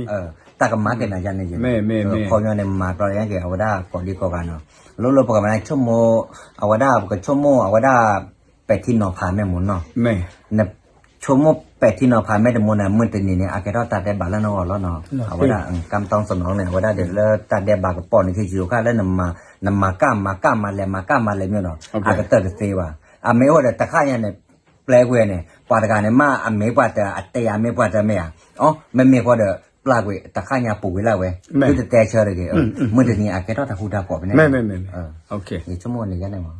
တၢ်ကမၤက့ၤနၤယါန့ၣ် ခီပညီန့ၣ် မၤကီယါက့ၤ အဝဲဒၣ်ကိးဒံကိးဂၤနီၤ လိၣ်လၢပကမၤဆိကမိၣ် အဝဲဒၣ် ပကဆိကမိၣ် အဝဲဒၣ် ပဲာ်ထံနီၤဖးမ့ၢ်မ့ၢ်နီၤ န ဆိကမိၣ်ပဲာ်ထံနီၤဖးမ့ၢ်တမူန့ၣ် မုၢ်တနံၤန့ၣ် အကဲထီၣ်တၢ်ဒဲးဘးလၢနဂီၢ်လီၤနီၤ. အဝဲဒၣ် ကၢ်တီစနီၤန့ၣ် အဝဲဒၣ်ဒီးလၢတၢ်ဒဲးဘးကပိာ်န့ၣ် ခံဆံယိၤခါလၢ နမၤကၢ်မၤကၢ်မၤလဲၤမၤကၢ်မၤလဲၤမ့ၢ်နီၤ အကတၢၢ်တသ့ဘၣ်. အမ့ၢ်အိၣ်ဒီးတဃၣ်ညါန့ၣ် ပျဲကွံာ်န့ၣ် ပှၤတဂၤန့ၣ် မ့ၢ်အမ့ၢ်ပှၤတအတ့ၢ်အမ့ၢ်ပှၤတမ့ၢ်ဧါ. အီ မ့မ့ၢ်ဃီဒီး ပျဲကွံာ် တဃၣ်ညါပူၤကွံာ်လၢဝဲ သုတတဲဆၢတဂ့ၤ. မုၢ်တနံၤအကဲထီၣ်တၢ်ဃူတၢ်ဖိးဖဲန့ၣ် ယဆိကမိၣ်န့ၣ်ယဲန့ၣ်မး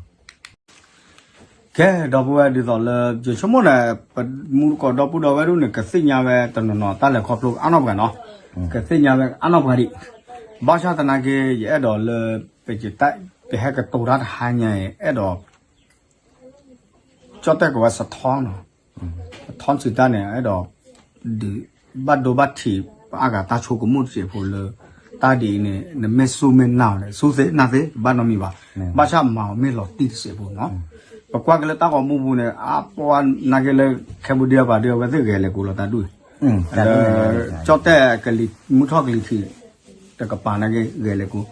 ကဲ ဒီပုၢ်ဝဲၢ်ဒ်သိးလၢ ယဆိကမိၣ်န့ၣ် ပမူတကိးဒီပုၢ်ဒီဝဲၢ်ဒၣ်န့ၣ် ကသ့ၣ်ညါဝဲတနီၤနီၤတၢ်လဲၤခီဖျိအါနီၢ်ပှၤနီၤ, ကသ့ၣ်ညါဝဲအါနီၢ်ပှၤဒံး, ဘၣ်ဆၣ်သနာ်က့ ယအဲၣ်ဒိးလၢ ပ ပဟဲကတိၤတၢ်တဟါညါအံၤ အဲၣ်ဒိး ကၠီၣ်တဲၣ်ကဝဲစထီနီၤ, စထီစံးတၢ်န့ၣ် အဲၣ်ဒိး ဒုး ဘၣ်ဒိဘၣ်ထံး ပအါဂၤတၢ်ဆိကမိၣ်တစဲးဖိလၢ တၢ်ဒ်အံၤန့ၣ် နမ့ၢ်စူၢ်မ့ၢ်နာ်အီၤန့ၣ် စူၢ်သ့နာ်သ့ တဘၣ်နီတမံၤဘၣ်, ဘၣ်ဆၣ်မၤအီၤမ့ၢ်လီၤတံၢ်တစဲးဖိနီၤ, ပကွၢ်က့ၤလၢတၢ်ဂီၤမူပူၤန့ၣ် အပှၤနာ်က့လၢ Cambodia ပှၤဒုးအဝဲသ့ၣ်ဂဲၤလဲၤကိးလီၤတၢ်ဒူၣ်အံၤ, ကၠီၣ်တဲၣ်ကလံၤ မုၢ်ထီၣ်ကလံၤထံး တကပၤနာ်က့ဂဲၤလဲၤကိး,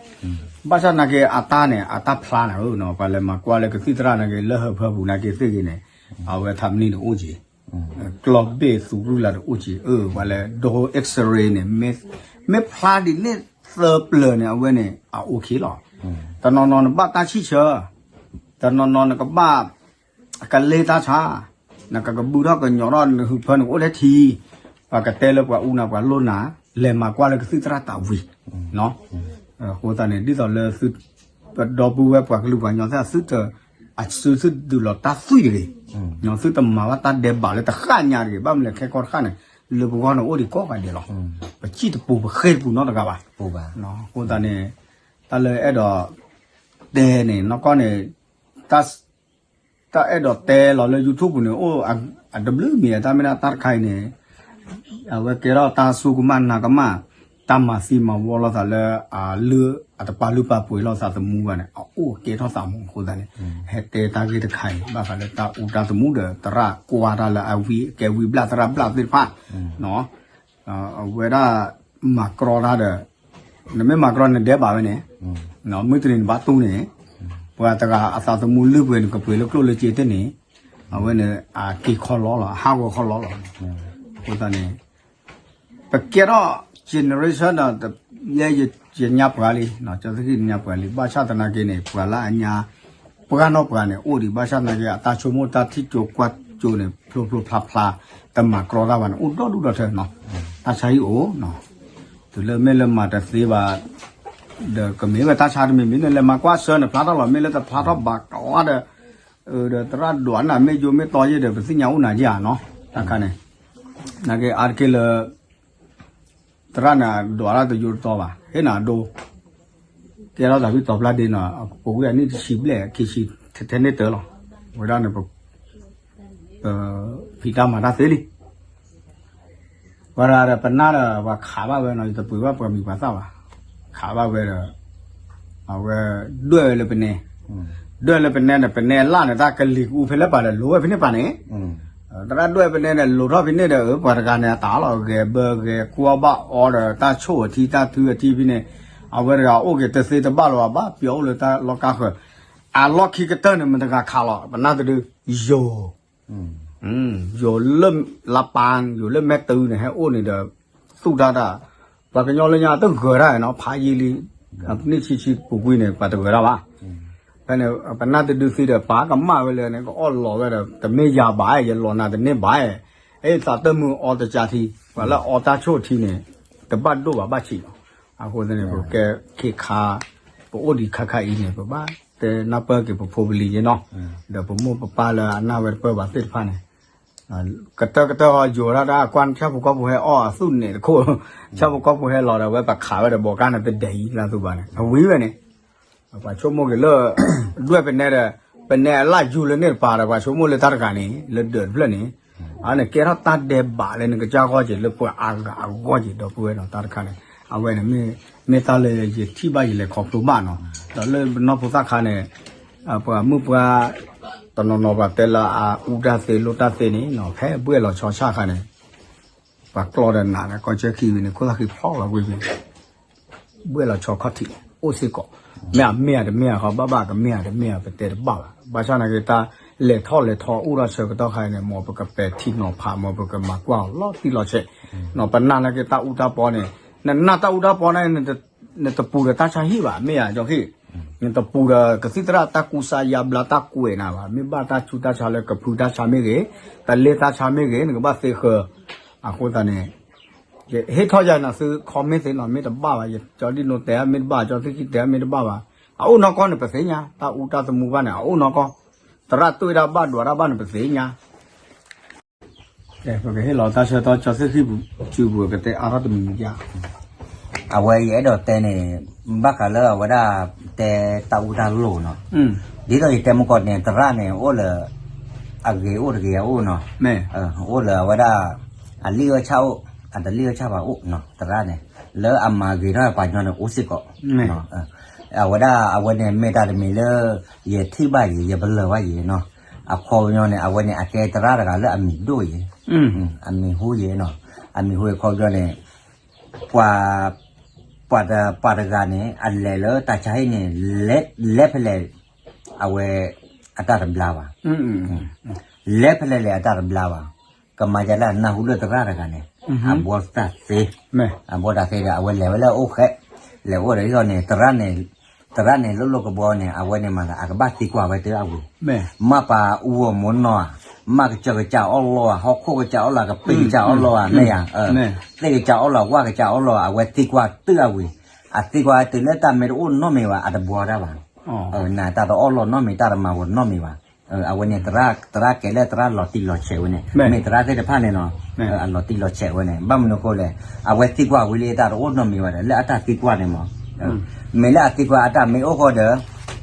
ဘၣ်ဆၣ်နာ်က့အတၢ်န့ၣ် အတၢ်ဖျါန့ၣ်ဧၢ, ပှၤလဲၤမၤကွၢ်လၢကသံၣ်သရၣ်နာ်က့ လၢဟၢဖၢပူၤနာ်က့သ့ၣ်ဂ့ၤန့ၣ် အဝဲထးမနံၣ်တအိၣ်က့ၤ, ကျီၢ်ဘ့ၣ်သူရူၢ်လၢတအိၣ်က့ၤ, အၢ ပှၤလဲၤဒိ X-ray န့ၣ် မ့ၢ်ဖျါဒ်န့ၣ်သၢပျၢၤန့ၣ် အဝဲန့ၣ် အအိၣ်က့ၤလီၤ, တနီၤနီၤနဘၣ်တၢ်ဆံၣ်ဆၢ, တနီၤနီၤနကဘၣ် ကလ့တၢ်ဆါ, နကကဘုထီၣ်ကညီၤထီၣ် နဟၢဖၢနကအိၣ်ထဲထံ, ပှၤကတဲလၢပှၤအူနၤပှၤလိၣ်နၤ, လဲၤမၤကွၢ်လၢကသံၣ်သရၣ်တၢ်ဝံၤ, အဃိသတးန့ၣ် ဒ်သိးလၢသု ပဒီပုၢ်ဝဲၢ်ပှၤကလုာ်ပှၤကညီသ့ၣ် သုတ အစုသုဒုးလီၤတၢ်သွံၣ်တဂ့ၤ, သုတမၤဘၣ်တၢ်ဒဲးဘးလၢတဃၣ်ညါတဂ့ၤ, ဘၣ်မနုၤလဲၣ်ခဲကီတဃၣ်န့ၣ် လၢပဂီၢ်န့ၣ်အိၣ်ဒံးကိးဂၤဒဲးလီၤ, ပစံၣ်တပူၤပဃ့ၢ်တပူၤနီတဂၤဘၣ်, အဃိသတးန့ၣ် တၢ်လၢအဲၣ်ဒိး တဲန့ၣ် နီၢ်ကီၢ်န့ၣ် တၢ်အဲၣ်ဒိးတဲလီၤလၢ YouTube ပူၤန့ၣ် အိၣ်အတဘျုးမံၤ တၢ်မ့ၢ်ဒၣ်တၢ်တခါအံၤန့ၣ် အဝဲကဲထီၣ်တၢ်စူၢ်ကမၣ်နာ်ကမၣ် တၢ်မၤသံမၤဝီလိာ်သးလၢ အလုၢ်အတပာ်လုၢ်ပာ်ပှ့ၤလိာ်သးသမူဘၣ်န့ၣ် အအိၣ်ကဲထီၣ်သးမူအဃိသတးန့ၣ် ဟဲတဲတၢ်ဂ့ၢ်တခါအံၤ ဘၣ်ဃးလၢတၢ်အူတၢ်သမူဒီး သရၣ်ကွၢ်တၢ်လၢအဝံအကဲဝံဘျၣ်သရၣ်ဘျၣ်သ့ၣ်တဖၣ် အဝဲဒၣ် မၤကြီတၢ်ဒီး နမ့ၢ်မၤကြီနဒဲးဘးဝဲန့ၣ် မုၢ်တနံၤနဘၣ်တူၢ်န့ၣ် ပှၤတဂၤအသးသမူလုၢ်ပှ့ၤန့ၣ် ကပှ့ၤလၢကျိၣ်လၢစ့တန့ၣ် အဝဲန့ၣ် အက့ၤခီလီလီၤ အဟးဂီၤခီလီလီၤ အဃိသတးန့ၣ် ပကဲထီၣ် generation ဒီး ယဲယညါပှၤလံ ကၠီသခံညါပှၤလံ ဘၣ်ဆၣ်သနာ်က့န့ၣ် ပှၤလၢအညါ ပှၤနီၢ်ပှၤန့ၣ် အိၣ်ဒံးဘၣ်ဆၣ်သနာ်က့ အတၢ်ဆိကမိၣ်တၢ်ထံၣ်ကၠိကွၢ်ကၠိန့ၣ် ဖျိဖျိဖျါဖျါ တမၤကြီတၢ်ဘၣ်န့ၣ် အိၣ်ဒီဒူၣ်ဒီထၢနီၤ တၢ်ဆါဟံၣ်အိၣ်နီၤ တုၤလၢမ့ၢ်လၢမၤတသ့ဘၣ် ဒီးကမ့ၢ်ဝဲတၢ်ဆါတမံၤမံၤန့ၣ် လဲၤမၤကွၢ်ဆၢန့ၣ် ဖျါထီၣ်လီၤ မ့ၢ်လၢတဖျါထီၣ်ဘၣ်ကလါဒီး ဒီးသရၣ်ဒွးနၤမ့ၢ်ယိမ့ၢ်တီယ့ၢ်ဒီး ပသ့ၣ်ညါအိၣ်နၤယ့ၢ်ဧါနီၤ တၢ်ခါန့ၣ် နာ်က့အါတက့ၢ်လၢ သရၣ်န့ၣ်ဒွးတၢ်တယိတတီဘၣ် ဟ့ၣ်နၤဒိ ကဲထီၣ်သးဖံတီၤဖျါဒ့နီၤ ပဝံၣ်အနံၣ်တဆံဘျဲၣ်ခံဆံ ထဲထဲန့ၣ်တၢ်လီၤ ဝဲဒၣ်န့ၣ် ပဖံးတၢ်မၤတၢ်သ့လံ ပှၤတဂၤဒီးပနၢ်ဒီးပှၤခးဘၣ်ဝဲနီၤ ယတပှ့ၤဘၣ်ပှၤမံၤပှၤသၣ်ဘၣ် ခးဘၣ်ဝဲဒီး အဝဲဒွဲၣ်ဝဲလၢပနဲ ဒွဲၣ်လၢပနဲဒီး ပနဲအလၣ်န့ၣ် တၢ်ကလံၤကအူဖဲလဲၣ်ပၤဒီး လိၤဝဲဖဲန့ၣ်ပၤန့ၣ် သရၣ်ဒွဲၣ်ပနဲဒီး လိၤထီၣ်ဖဲန့ၣ်ဒီး ပှၤတဂၤန့ၣ် အတၢ်လီၤဂဲၤဘၢဂဲၤကွၢ်ဘၣ်အီဒီး တၢ်ဆိၣ်အထံတၢ်ထုအထံဖဲန့ၣ် အဝဲတဂၤအိၣ်က့ၤတသ့တဘၣ်လၢၤဘၣ် ဘၣ်ပျီအိၣ်လၢတၢ်လီၢ်ကါဃၢၤ အလီၢ်ခံကတၢၢ်န့ၣ် မတၤတဂၤခးလီၤ ပနၢ်တဒု ယိၤ ယိၤလၢလါပၤ ယိၤလၢမဲာ်တုၤန့ၣ် ဟဲအိၣ်န့ၣ်ဒီး သူၣ်တၢ်တၢ် ပှၤကညီလၢညါတဂၢၤတၢ်နီၤ ဖးယံာ်လံ နံၣ်ဆံဆံပူၤကွံာ်န့ၣ် ပှၤတဂၢၤတၢ်ဘၣ် ဖဲန့ၣ် ပနၢ်တဒုသ့ဒီး ပာ်ကမၣ်ဝဲလၢန့ၣ် ကအီၣ်လီၤဝဲဒီး တမ့ၢ်ယၤဘၣ် ယလီၤနၤတန့ၢ်ဘၣ် အသးတမုာ်အီတကးထံ ပှၤလၢအီတၢ်ဆိၣ်ထံန့ၣ် တဘၣ်ဒိၣ်ဘၣ်ဘၣ်ဆံးလီၤ အဃိသတးန့ၣ် ပကဲခ့ခါ ပအိၣ်ဒံးခါခါအံၤန့ၣ် ပဘၣ်တဲနၢ်ပၢၢ်က့ၤပဖိပလံၤယ့နီၤ ဒီးပမိၢ်ပပၢ်လၢအနၢ်ဝဲတပၢၢ်ဘၣ်သ့ၣ်တဖၣ်န့ၣ် ကတၢၢ်ကတၢၢ်ဟီယိၤဒၣ်တၢ်ကွၢ်ဆၣ်ဖိကီၢ်ဖိဟဲအီၣ်အသူၣ်န့ၣ်တခိၣ် ဆၣ်ဖိကီၢ်ဖိဟဲလီၤဒီး အဝဲပခးဝဲဒီးဘီးကါန့ၣ်တဒဲးအံၤလၢသူဘၣ်န့ၣ် အဝံၤဝဲန့ၣ် ပှၤဆိကမိၣ်က့ၤလၢ ဒွဲၣ်ပနဲဒီး ပနဲအလၣ်ယူၤလၢန့ၣ်တပၤဒီး ပှၤဆိကမိၣ်လၢတၢ်တဂၤန့ၣ် လၢဒၢးတဖျၢၣ်န့ၣ် အန့ၣ်ကဲထီၣ်တၢ်ဒဲးဘးလၢနကစၢ်ဂီၢ်က့ၤ လၢပှၤအါဂၤအဂီၢ်က့ၤ ဒီပုၢ်ဝဲၢ်နီၤ တၢ်တခါန့ၣ် အဝဲန့ၣ် မ့ၢ်တၢ်လၢယထံၣ်ဘၣ်ယလဲၤခီဖျိဘၣ်နီၤ ဒီးလၢပနီၢ်ဖိသၣ်ခါန့ၣ် ပှၤမုၣ်ပှၢ် တနီၤနီၤပှၤတဲလၢအအူတၢ်သ့လိၣ်တၢ်သ့န့ၣ်နီၤ ဖဲဘှဲၣ်လီၤဆီဆၣ်ခါန့ၣ် ပှၤကျီဒီးနးန့ၣ် ကီၢ်စဲၣ်ခံဝံၤန့ၣ် ခိၣ်သၣ်ဃံဖျီၣ်လီၤကွံာ်ကွံာ် ဘှဲၣ်လီၤဆီခီၣ်ထံး အိၣ်စ့ၢ်ကီး မ့ၢ်အမ့ၢ်ဧါတမ့ၢ်ဧါဃီ ဘၣ်ဘၣ်ကမ့ၢ်ဧါတမ့ၢ်ဧါ ပတဲတဘၣ်ဘၣ် ဘၣ်ဆၣ်နာ်က့တၢ် လဲၤထီၣ်လဲၤထီအိၣ်ထီၣ်ဆၢကတီၢ်ခါအံၤန့ၣ် မ်ပကပဲာ်ထံနီၤဖး မ်ပကမၤကွၢ်အီၤလီၤတံၢ်လီၤဆဲး, နပနၢ်နာ်က့တၢ်အူတၢ်ပီန့ၣ်, နနၢ်တၢ်အူတၢ်ပီန့ၣ် နတပူၤဒီးတၢ်ဆါဟံၣ်ဘၣ် မ့ၢ်ယၤကၠီခံ, နတပူၤဒီးကသံၣ်သရၣ်တၢ်ကူစါယါဘျါတၢ်ကွဲးနၤဘၣ်, မ့ၢ်ဘၣ်တၢ်ဆူးတၢ်ဆါလၢကဖုတၢ်ဆါမ့ၢ်ဂ့ၤ, တလ့တၢ်ဆါမ့ၢ်ဂ့ၤ နကဘၣ်သ့ဃၢၤ, အဃိသတးန့ၣ် ယဟ့ၣ်ထီၣ်ယၤနသု comment သ့နီၤ မ့ၢ်တဘၣ်ဘၣ်, ယကၠီဒံၣ်နိတဲမ့ၢ်တဘၣ် ကၠီသ့ၣ်ခံတဲမ့ၢ်တဘၣ်ဘၣ်, အအိၣ်နီၢ်ကီၢ်န့ၣ် ပသ့ၣ်ညါ တၢ်အူတၢ်သမူဘၣ်န့ၣ် အအိၣ်နီၢ်ကီၢ်, သရၣ်တွဲၣ်တၢ်ဘၣ်ဒွးတၢ်ဘၣ်န့ၣ် ပသ့ၣ်ညါ, ပကဟ့ၣ်လီၤတၢ်ဆၢကတီၢ် ကၠီသ့ၣ်ခံစုပူၤ ကတဲအါထီၣ်တမံၤမံၤ, အဝဲယအဲၣ်ဒိးတဲန့ၣ် ဘၣ်ဃးလၢအဝဲဒၣ်တဲတၢ်အူတၢ်လိၤနီၤ, ဒ်သိးယတဲမုၢ်ကီၢ်န့ၣ် သရၣ်န့ၣ် အိၣ်လၢ အဂ့ၤအိၣ်တဂ့ၤအအိၣ်နီၤ, အိၣ်လၢအဝဲဒၣ် အလံၣ်အၢဆၣ်အိၣ်, အတလံၣ်အၢဆၣ်ဘၣ်အိၣ်နီၤ သရၣ်န့ၣ်, လၢအမၤဂ့ၤထီၣ်ပှၤကညီန့ၣ်အိၣ်စ့ၢ်ကီး, အဝဲဒၣ်အဝဲန့ၣ်မ့ၢ်တၢ်တမံၤလၢ ယထံၣ်ဘၣ်ယံၤ ယပလၢၢ်ဘၣ်ယံၤနီၤ, အခီပညီန့ၣ် အဝဲန့ၣ် အကဲသရၣ်တဂၤလၢအမံၤဒိၣ်ယံၤ, အမံၤဟူယံၤနီၤ, အမံၤဟူအခီပညီန့ၣ် ပှၤ ပှၤတဂၤန့ၣ် အလဲၤလၢတၢ်ဆါဟံၣ်န့ၣ် လဲၤဖဲလဲၣ် အဝဲ အတၢ်တဘျါဘၣ်, လဲၤဖဲလဲၣ်လဲၣ်အတၢ်တဘျါဘၣ်, ကမၤယဲလၢနၢ်ဟူလၢသရၣ်တဂၤန့ၣ် အဘီတၢ်သ့, အဘီတၢ်သ့ဒီး အဝဲလဲၤဝဲလၢအအိၣ်ဃဲ, လဲၤအိၣ်ဒီးဟံၣ်န့ၣ် သရၣ်န့ၣ် သရၣ်န့ၣ် လိၣ်လိၣ်ကဘီန့ၣ် အဝဲန့ၣ်မၤသး အကဘၣ်သံကွၢ်ဝဲတၢ်အဝံၤ, မ့ၢ်ပှၤအူအီၣ်မူနီၢ်ဧါ, မ့ၢ်ကစၢၢ်ကစၢ်အီၣ်လီၤဧါ, ဟီၣ်ခိၣ်ကစၢ်အီၣ်လီၤဧါ, ကပ့ၢ်ကစၢ်အီၣ်လီၤဧါ, မ့ၢ်ယၤ, သ့ၣ်ကစၢ်အီၣ်လီၤ, ဝၣ်ကစၢ်အီၣ်လီၤဧါ, အဝဲသံကွၢ်တၢ်အဝံၤ, အသံကွၢ်တုၤလၢတၢ်မ့ၢ်တအိၣ်နီတမံၤဘၣ် အတဘှီတၢ်ဘၣ်, နတၢ်တအီၣ်လီၤနီတမံၤ တၢ်တမၤဝဲနီတမံၤဘၣ်, အဝဲန့ၣ် သရၣ်ကဲလၢသရၣ်လီၤတံၢ်လီၤဆဲးဝဲန့ၣ် မ့ၢ်သရၣ်သ့ၣ်တဖၣ်န့ၣ်နီၤ, အလီၤတံၢ်လီၤဆဲးဝဲန့ၣ် ဘၣ်မနုၤအဃိလဲၣ်, အဝဲသံကွၢ်ဝံၤလံတၢ်တအိၣ်နီတမံၤဘၣ်ဒီး လၢအတၢ်သံကွၢ်န့ၣ်မး, မ့ၢ်လၢအသံကွၢ်အတၢ်မ့ၢ်အိၣ်ဃီဒီး,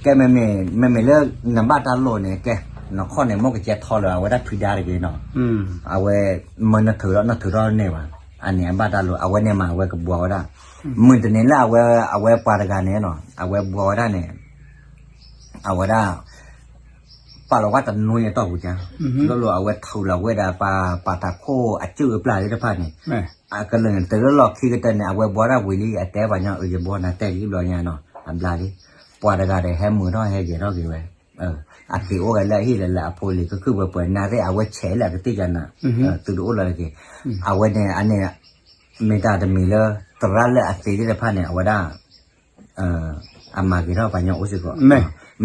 ကဲမ့မ့ၢ် မ့မ့ၢ်လၢနဘၣ်တၢ်လိၤန့ၣ် ကဲ, နခီၣ်န့ၣ် မိၢ်ကစဲထီလၢအဝဲဒၣ်ဖံဒါတဂ့ၤနီၤ, အဝဲ မ့ၢ်နထုးထီၣ် နထုးထီၣ်န့ၢ်ဘၣ်, အန့ၣ်အဘၣ်တၢ်လိၤ အဝဲန့ၣ်မး အဝဲကဘှီဝဲဒၣ်, မုၢ်တနံၤလၢအဝဲ အဝဲပှၤတဂၤန့ၣ်နီၤ အဝဲဘှီဝဲဒၣ်န့ၣ် အဝဲဒၣ် ပာ်လီၤဝဲတနွံအတီၢ်ပူၤကါ, လိၣ်လိၣ်အဝဲထုးလီၤဝဲဒၣ်ပှၤ ပှၤတၢ်ခိၣ်အစုၣ်အပျၢ်သ့ၣ်တဖၣ်န့ၣ်, အကလုာ်န့ၣ် တုၤလၢလီၢ်ခံကတၢၢ်န့ၣ် အဝဲဘှီဒၣ်ဝံၤလံ အတဲပှၤညီ အၢ ယဘှီနၤတဲလံဘျီညါနီၤ အဘျါလံ, ပှၤတဂၤဒီးဟဲမုာ်ထီၣ်ဟဲယဲၤထီၣ်က့ၤဝဲ, အက့ၤအိၣ်ဝဲလၢအဟံၣ်လၢလၢအဖိလံၤ ကခုၣ်ပှဲၤပှဲၤ နၤသ့ၣ် အဝဲဆဲးလၢအကသ့ၣ်ညါနၤ, သုတအိၣ်လၢၤတက့ၢ်, အဝဲန့ၣ် အန့ၣ် မ့ၢ်တၢ်တမံၤလၢ သရၣ်လၢအသ့သ့ၣ်တဖၣ်န့ၣ် အဝဲဒၣ် အမၤဂ့ၤထီၣ်ပှၤညီအိၣ်စ့ၢ်ကီး,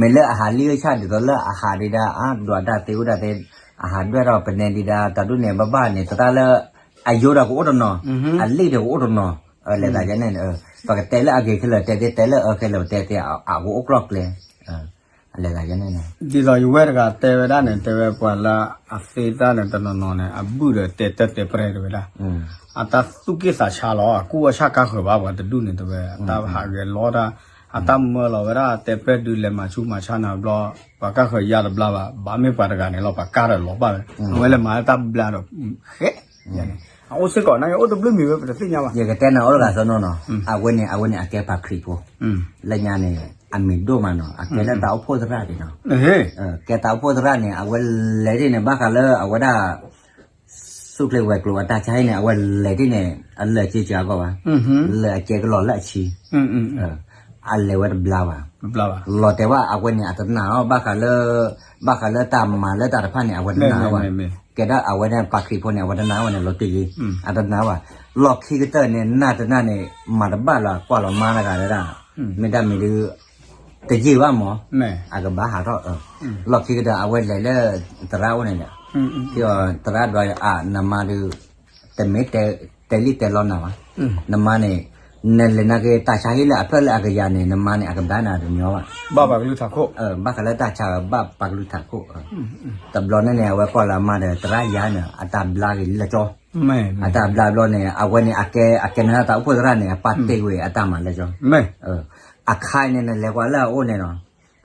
မ့ၢ်လၢအဟးလံၣ်အဆၣ်ဒ်သိးလၢအဟးဒံးဒၣ် အဒွးတၢ်သ့အိၣ်ဒၣ်သ့, အဟးဒွဲၣ်ထီၣ်ပနဲဒံးဒၣ် တၢ်ဒ်န့ၣ် ဘၣ်ဘၣ်န့ၣ် သရၣ်လၢ အယိဒီးကအိၣ်တနီၤ, အလံၣ်ဒီးကအိၣ်တနီၤ, လဲၤသးယဲန့ၣ်, ပကတဲလၢအဂ့ၤခဲလၢာ်တဲသ့ တဲလၢအအၢခဲလၢာ်တဲသ့ အကအိၣ်ကျီၢ်ကျဲ, လဲၤသးယဲန့ၣ်, ဒ်သိးယဝဲၢ်တဂၤတဲဝဲဒၣ်န့ၣ် တဲဝဲပှၤလၢအသ့တၢ်န့ၣ် တနီၤနီၤန့ၣ် အဘုၣ်ဒီးတဲတၢ်တဲပြဲတဝဲဒၣ် အတၢ်သူၣ်က့ၣ်သးဆါလီၤ အကူၣ်အဆၣ်ကါဃၢၤဘၣ်ပှၤတဒူၣ်န့ၣ် တဝဲ အတၢ်ဟးဂဲၤလီတၢ် အတၢ်မၢလီၤဝဲဒၣ် တဲပြဲဒုးလဲၤမၤဆူးမၤဆါနၤဘျီ ပှၤကါဃၢၤယါတဘျါဘၣ် ဘၣ်မ့ၢ်ပှၤတဂၤန့ၣ်လီၤ ပှၤကါဒီးလီၤဘၣ်ဝဲ အဝဲလဲၤမၤလၢတၢ်ဘျါဒီး ဃဲ အအိၣ်စ့ၢ်ကီး နာ်က့အိၣ်တဘျုးမံၤဝဲ ပတသ့ၣ်ညါဘၣ် ယကတဲနၤအိၣ်တဂၤသနီၤနီၤ အဝဲန့ၣ် အဝဲန့ၣ် အကဲပှၤခရံာ်ဖိ လၢညါန့ၣ် အမံၤဒိၣ်မးနီၤ အကဲလၢတၢ်အိၣ်ဖှိၣ်သရၣ်ဒံးနီၤ ကဲတၢ်အိၣ်ဖှိၣ်သရၣ်န့ၣ် အဝဲလဲၤဒ်န့ၣ် ဘၣ်ဃးလၢအဝဲဒၣ် ဆူၣ်ချ့ဝဲၤကျိၤအတၢ်ဆါဟံၣ်န့ၣ် အဝဲလဲၤဒ်န့ၣ် အလၢာ်က့ၤကၤအဂီၢ်ဘၣ် လၢာ်အကဲကလီၤလၢအဆံ အလဲၤဝဲတဘျါဘၣ် လီၤတဲာ်ဝဲအဝဲန့ၣ် အတနာ်အီၤ ဘၣ်ဃးလၢ ဘၣ်ဃးလၢတၢ်မၤလၢတၢ်တဖၣ်န့ၣ် အဝဲတနာ်ဝဲ ကဲဒၣ်အဝဲန့ၣ် ပှၤခရံာ်ဖိန့ၣ် အဝဲတနာ်ဝဲန့ၣ် လီၤတံၢ်လံ အတနာ်ဘၣ် လီၢ်ခံကတၢၢ်န့ၣ် နၢ်တနၢ်န့ၣ် မၤတဘၣ်လၢကွၢ်လီၤမါတဂၤဒၣ် မ့ၢ်တၢ်မံၤဒုး တယံာ်ဘၣ်မး အကဘၣ်ဟးထီၣ် လီၢ်ခံကတၢၢ် အဝဲလဲၤလၢ သရၣ်အိၣ်န့ၣ်ဒီး သရၣ်ဒွးအနမါဒုး တမ့ၢ်တဲလံတဲလီနၤဘၣ် နမါန့ၣ် နလဲၤနာ်က့တၢ်ဆါဟံၣ်လၢအဖျၢၣ်လၢအကယၤန့ၣ် နမါန့ၣ် အကဘျါနၤတညီဘၣ် ဘၣ်ပှၤကလုၢ်ထးခိၣ် ဘၣ်ဃးလၢတၢ်ဆါဘၣ်ပှၤကလုၢ်ထးခိၣ် တဘျီန့ၣ်န့ၣ် အဝဲကွၢ်လၢအမါဒီး သရၣ်ယါန့ၣ် အတၢ်ဘျါက့ၤလၢကၠီ အတၢ်ဘျါဘျီန့ၣ် အဝဲန့ၣ် အကဲ အကဲနတၢ်အိၣ်ဖှိၣ်သရၣ်န့ၣ် အပာ်တ့ၢ်ကွံာ်အတၢ်မၤလၢကၠီ အခါန့ၣ် နလဲၤကွၢ်လၢအအိၣ်န့ၣ်နီၤ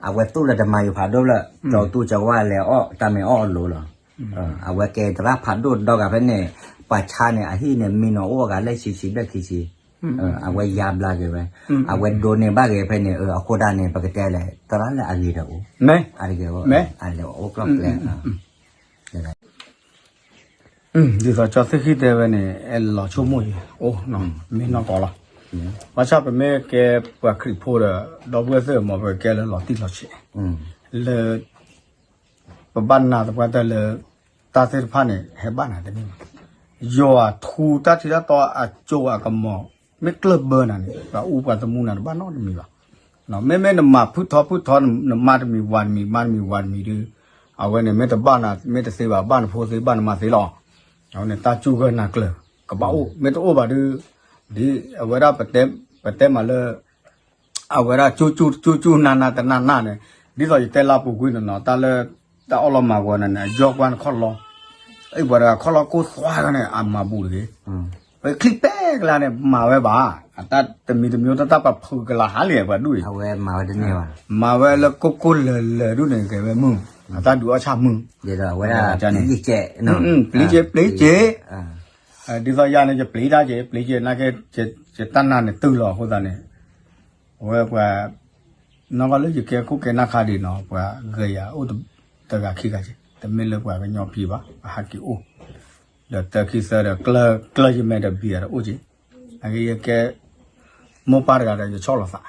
အဝဲသူၣ်လၢတမၤယိၤဖးဒိၣ်လၢ ကၠီသူၣ်ကၠီဝါလဲၤအီၣ်တၢ်မ့ၢ်အီၣ်အလိၤလီၤ အဝဲကဲသရၣ်ဖးဒိၣ်ဒီဂၤဖဲန့ၣ် ပှၤဆါန့ၣ် အဟံၣ်န့ၣ် မံနီၤအိၣ်အဂၤလၢဆံဆံဘျဲၣ်ခံဆံ အဝဲယါဘျါက့ၤဝဲ အဝဲဒိးန့ၢ်ဘၣ်က့ၤဖဲန့ၣ် အဃိဒၣ်န့ၣ် ပကတဲလဲၣ် သရၣ်လၢအဂ့ၤဒီးအိၣ် အတဂ့ၤ အလဲၤအိၣ်ကျီၢ်ကျဲ ဒ်သိးကၠီသ့ၣ်ဃံတဲဝဲန့ၣ် အဲၣ်လီၤဆိကမိၣ်အံၤ အိၣ် မ့ၢ်နီၢ်ကီၢ်လီၤ ဘၣ်ဆၣ်ပမ့ၢ်ကဲပှၤခရံာ်ဖိဒီး ဒီပုၢ်ဝဲၢ်သ့ၣ်မ့ၢ်ပကဲလၢလီၤတံၢ်လီၤဆဲး လၢ ပဘၣ်နာ်သပှၢ်တၢၢ်လၢ တၢ်သ့ၣ်တဖၣ်န့ၣ် ဟဲဘၣ်နၤတမ့ၢ်ဘၣ်. ယွၤထူတၢ်ထံတၢ်တီအစိအကမီၤ မ့ၢ်ကျၢၢ်ဘၢနၤန့ၣ် ပှၤအူပှၤသမူနၤတဘၣ်နီတမံၤဘၣ်. မ့မ့ၢ်နမၤဖုထီဖုထီ နမါတမံၤဝၤတမံၤ မါတမံၤဝၤတမံၤဒီး အဝဲန့ၣ် မ့ၢ်တဘၣ်နၤ မ့ၢ်တသ့ဘၣ် ဘၣ်နဖိသ့ ဘၣ်နမါသ့လီၤ. အဝဲန့ၣ် တၢ်စူၢ်ဂၢၢ်နာ်ကျၢၤ ကဘၣ်အိၣ် မ့ၢ်တအိၣ်ဘၣ်ဒီး ဒ်အဝဲဒၣ် ပတဲမးလၢ အဝဲဒၣ်ကၠူကၠူကၠူကၠူနးနးတနးနးန့ၣ် ဒ်သိးယတဲလၢပူၤကွံာ်န့ၣ်နီၤ တၢ်လၢ တၢ်အီၣ်လီၤမၤဝဲန့ၣ်န့ၣ် အယီၢ်ကွၢ်နခီၣ်လီၤ အဲၣ်ပှၤတဂၤခီၣ်လီၤကိၢ်သွါန့ၣ် အမၤဘူးတဂ့ၤ ပချံပဲကလါန့ၣ် မၤဝဲဘၣ် အတၢ်တမံၤတမံၤတၢ်တၢ်ပာ်ဖုးကလါဟးလံပှၤဒူၣ်အံၤ မၤဝဲလၢကိၢ်ကိၢ်လၢၤလၢၤဒူၣ်န့ၣ် ကဲဝဲမုၢ် အတၢ်ဒုးအီၣ်ဆၣ်မုၢ် ပျံၤက့ၤ ပျံၤက့ၤ ဒ်သိးယၤန့ၣ် ယပျံၤတၢ်က့ၤ ပျံၤက့ၤနာ်က့ ယတၢ်နါန့ၣ်တုၤလီၤအဃိသတးန့ၣ် အဝဲပှၤ နီၢ်ကီၢ်လၢယကဲခိၣ်ကဲနၢ်ခါဒံးနီၤ ပှၤဂဲၤယၤအိၣ်တဂၤခံဂၤက့ၤ တမ့ၢ်လၢပှၤကညီဖံးဘၣ် ပဟးက့ၤအိၣ် ဒီးတၢ်ခံသၢဒီး ကျၢၢ်ယမဲာ်ဒီးဘံယၤတအိၣ်က့ၤ နာ်က့ယကဲ မိၢ်ပၢ်တဂၤဒီးယဆီၣ်လီၤသး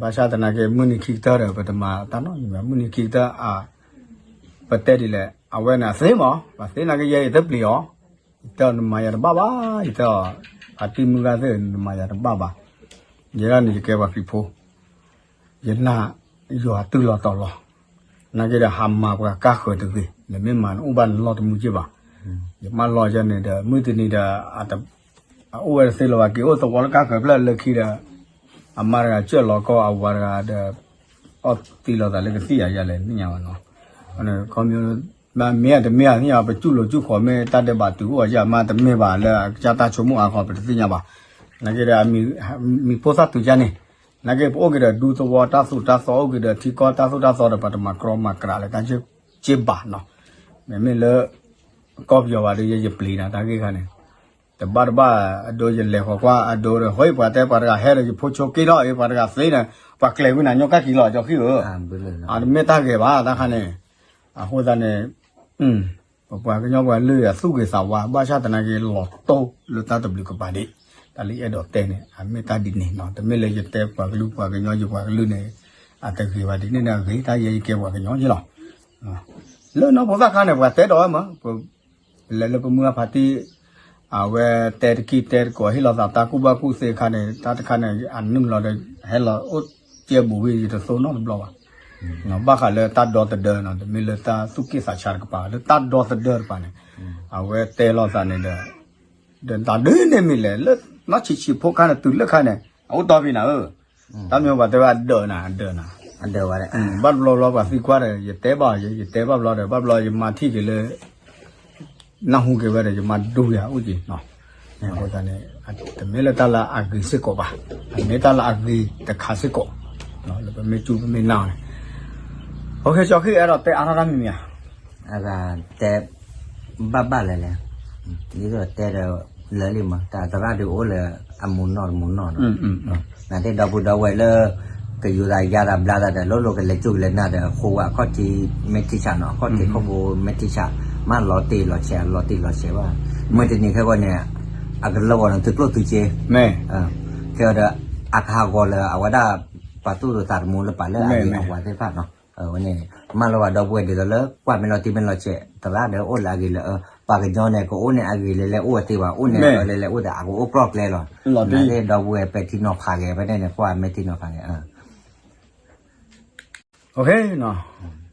ဘၣ်ဆၣ်သနာ်က့ မုၢ်နံၤခံကတၢၢ်ဒီး ပတမၤတၢ်နီတမံၤဘၣ် မုၢ်နံၤခံကတၢၢ်အ ပတဲဒ်လဲၣ် အဝဲန့ၣ်အသ့မး ပှၤသ့နာ်က့ယဲယတပျံၤအီၤ ယတဲအီၤနမၤယၤတဘၣ်ဘၣ် ယတဲအီၤ အတံၤမုၢ်ဂၤသ့ၣ်နမၤယၤတဘၣ်ဘၣ် ယဲဒၣ်န့ၣ်ယကဲပှၤခရံာ်ဖိ ယနာ်ယွၤတုၤလီၤတီၤလီၤ နာ်က့ဒီး ဟးမၤပှၤကါဃၢၤတဂ့ၤ နမ့ၢ်မၤနအိၣ်ဘၣ်နလီၢ်တမူက့ၢ်ဘၣ် ယမၢလီၤယဲန့ၣ်ဒီး မုၢ်တနံၤဒီး အအိၣ်ဝဲတသ့လၢၤဘၣ် က့ၤအိၣ်သဝီလၢကါဃၢၤဖျၢၣ်လၢခံဒီး အမါတဂၤကၢၢ်လီၤကီၢ်အဝၤတဂၤဒီး အီၣ်သံလိာ်သးလၢကသံၣ်ယၤယၤလဲၣ် သ့ၣ်ညါဘၣ်နီၤ မ့ၢ်တမ့ၢ်သ့ၣ်ညါ ပကၠူၣ်လိာ်ကၠူၣ်ဃီၤမ့ၢ်တၢ်ဒဲးဘးတုၤအိၣ်အယၤ မ့ၢ်တမ့ၢ်ဘၣ်လၢအကစၢ်တၢ်ဆိကမိၣ်အါခီ ပတသ့ၣ်ညါဘၣ် နာ်က့ဒီး မံၤဖိသၣ်တုၤကါန့ၣ် နာ်က့ပအိၣ်က့ၤဒီးဒူသဝီတၢ်သိၣ်တၢ်သီ အိၣ်က့ၤဒီးထံကီၢ်တၢ်သိၣ်တၢ်သီဒီး ပတမၤကြီမၤကြးလၢတၢ်က့ၢ်ဘၣ်နီၤ မ့မ့ၢ်လၢ ကီၢ်ပယီၤဘၣ်ဒီး ယယပျံၤနၤတၢ်ဂ့ၢ်ခါန့ၣ် တဘၣ်တဘၣ်အဒိ ယလဲၤဃီၤကွၢ်အဒိဒီး ဟီၣ်အံၤပှၤတဲပှၤတဂၤဟဲဒီး ယဖိဆိက့ဒီး အံၤပှၤတဂၤသ့န့ၣ် ပှၤကျဲၤဝံၤနၤညီကၣ်ကံၤလီၤ ကၠီဃံဧၢ အတမ့ၢ်တၢ်ဂ့ၤဘၣ်တၢ်ခါန့ၣ် အဃိသတးန့ၣ် ပပှၤကညီပှၤလုၢ်အသူၣ်ဂ့ၤသးဝါ ဘၣ်ဆၣ်သနာ်က့လီၤတိၢ်လၢတၢ်တဘျုးကပၤဒံး တၢ်လၢယအဲၣ်ဒိးတဲန့ၣ် အမ့ၢ်တၢ်ဒ်န့ၣ်နီၤ တမ့ၢ်လၢယတဲပှၤကလုာ်ပှၤကညီယပှၤကလုာ်န့ၣ် အတဂ့ၤဘၣ်ဒ်န့ၣ်န့ၣ် အဂ့ၤတၢ်ယဲယကဲပှၤကညီယဲလီၤ လၢနီၢ်ဖိသၣ်ခါန့ၣ် ပှၤတဲဒီးဝဲမး လဲၤလၢပမုၢ်အဖးတံၢ် အဝဲတဲတကံၢ်တဲတကိး ဟ့ၣ်လီၤသးတၢ်ကူၣ်ဘၣ်ကူၣ်သ့အခါန့ၣ် တၢ်တခါန့ၣ် အနုာ်လီၤဒီး ဟဲလီၤအိၣ်ကဲဘူးဝံၤ ယတသိနီတဘျီဘၣ် ဘၣ်ဃးလၢတၢ်ဒီသဒၢနီၤ တမ့ၢ်လၢတၢ်သူၣ်က့ၣ်သးဆါတကပၤ လၢတၢ်ဒီသဒၢတကပၤန့ၣ် အဝဲတဲလိာ်သးန့ၣ်ဒီး ဒီးတၢ်ဒ်န့ၣ်မ့ၢ်လဲၣ် လၢနီၢ်ဆံးဆံးဖိခါန့ၣ် တုၤလၢခါန့ၣ် အအိၣ်တီဖံးနၤဧၢ တၢ်မ့ၢ်ပှၤတဲဝဲအဒၢးနၤ အဒၢးနၤ ဘၣ်တဘျီဘျီပှၤသံကွၢ်ဒီး ယတဲဘၣ်ယဲ ယတဲဘၣ်ဘျီဒီး ဘၣ်ဘျီယမၤထံၣ်က့ၤလၢ နၢ်ဟူက့ၤဝဲဒီး ယမၤဒိယၤအိၣ်က့ၤ အဃိသတးန့ၣ် တမ့ၢ်လၢတၢ်လၢအဂ့ၤစ့ၢ်ကီးဘၣ် အမ့ၢ်တၢ်လၢအဂ့ၤတခါစ့ၢ်ကီး လၢပမ့ၢ်စူၢ်ပမ့ၢ်နာ်န့ၣ် အဃိ ကၠီဃံအဲၣ်ဒိးတဲအါထီၣ်တၢ်မံၤမံၤဧါ အဂၤတဲ ဘၣ်ဘၣ်လဲၣ်လဲၣ် ဒ်သိးတဲဒီး လၢာ်လံမး တၢ်သရၣ်ဒုးအိၣ်လၢအမူနီၢ်တမူနီၢ်နီၤ နာ်သ့ၣ်ဒီပုၢ်ဒီဝဲၢ်လၢ ကယူၤသးယါသးဘျါသးဒီး လိၣ်လိၣ်ကလဲၤကၠိၣ်ကလဲၤနၢ်ဒီး ဃိဝဲအခီၣ်ထံးမဲာ်ထံဆးနီၤ အခီၣ်ထံးခီၣ်ဘိမဲာ်ထံဆး မ့ၢ်လီၤတ့ၢ်လီၤဆဲး လီၤတ့ၢ်လီၤဆဲးဘၣ် မုၢ်တနံၤခဲဂီၢ်န့ၣ် အကလၢဂီၤန့ၣ် သုးကျိၣ်သုးစ့ ခဲအံၤဒီး အကဟးဂီၤလၢအဝဲဒၣ် ပှၤသူၣ်ဒိၣ်သးတမူလၢပာ်လၢအဂ့ၤအဝၤသ့ၣ်တဖၣ်နီၤ ဝဲန့ၣ် မ့ၢ်လီၤဝဲဒီပုၢ်ဝဲၢ်ဒ်သိးလၢ ကွၢ်မဲာ်လီၤတံၢ်မဲာ်လီၤဆဲး သရၣ်ဒီးအိၣ်လၢအဂ့ၤလၢ ပှၤကညီန့ၣ် ကအိၣ်န့ၣ်အဂ့ၤလဲၤလဲၤ အိၣ်အသ့ဘၣ် အိၣ်န့ၣ်လဲၤလဲၤအိၣ်သ့ အကအိၣ်ကျီၢ်ကျဲလီၤ နာ်သ့ၣ်ဒီပုၢ်ဝဲၢ်ပဲာ်ထံနီၤဖးဂ့ၤ ဖဲန့ၣ်န့ၣ် ကွၢ်မဲာ်ထံနီၤဖးဂ့ၤ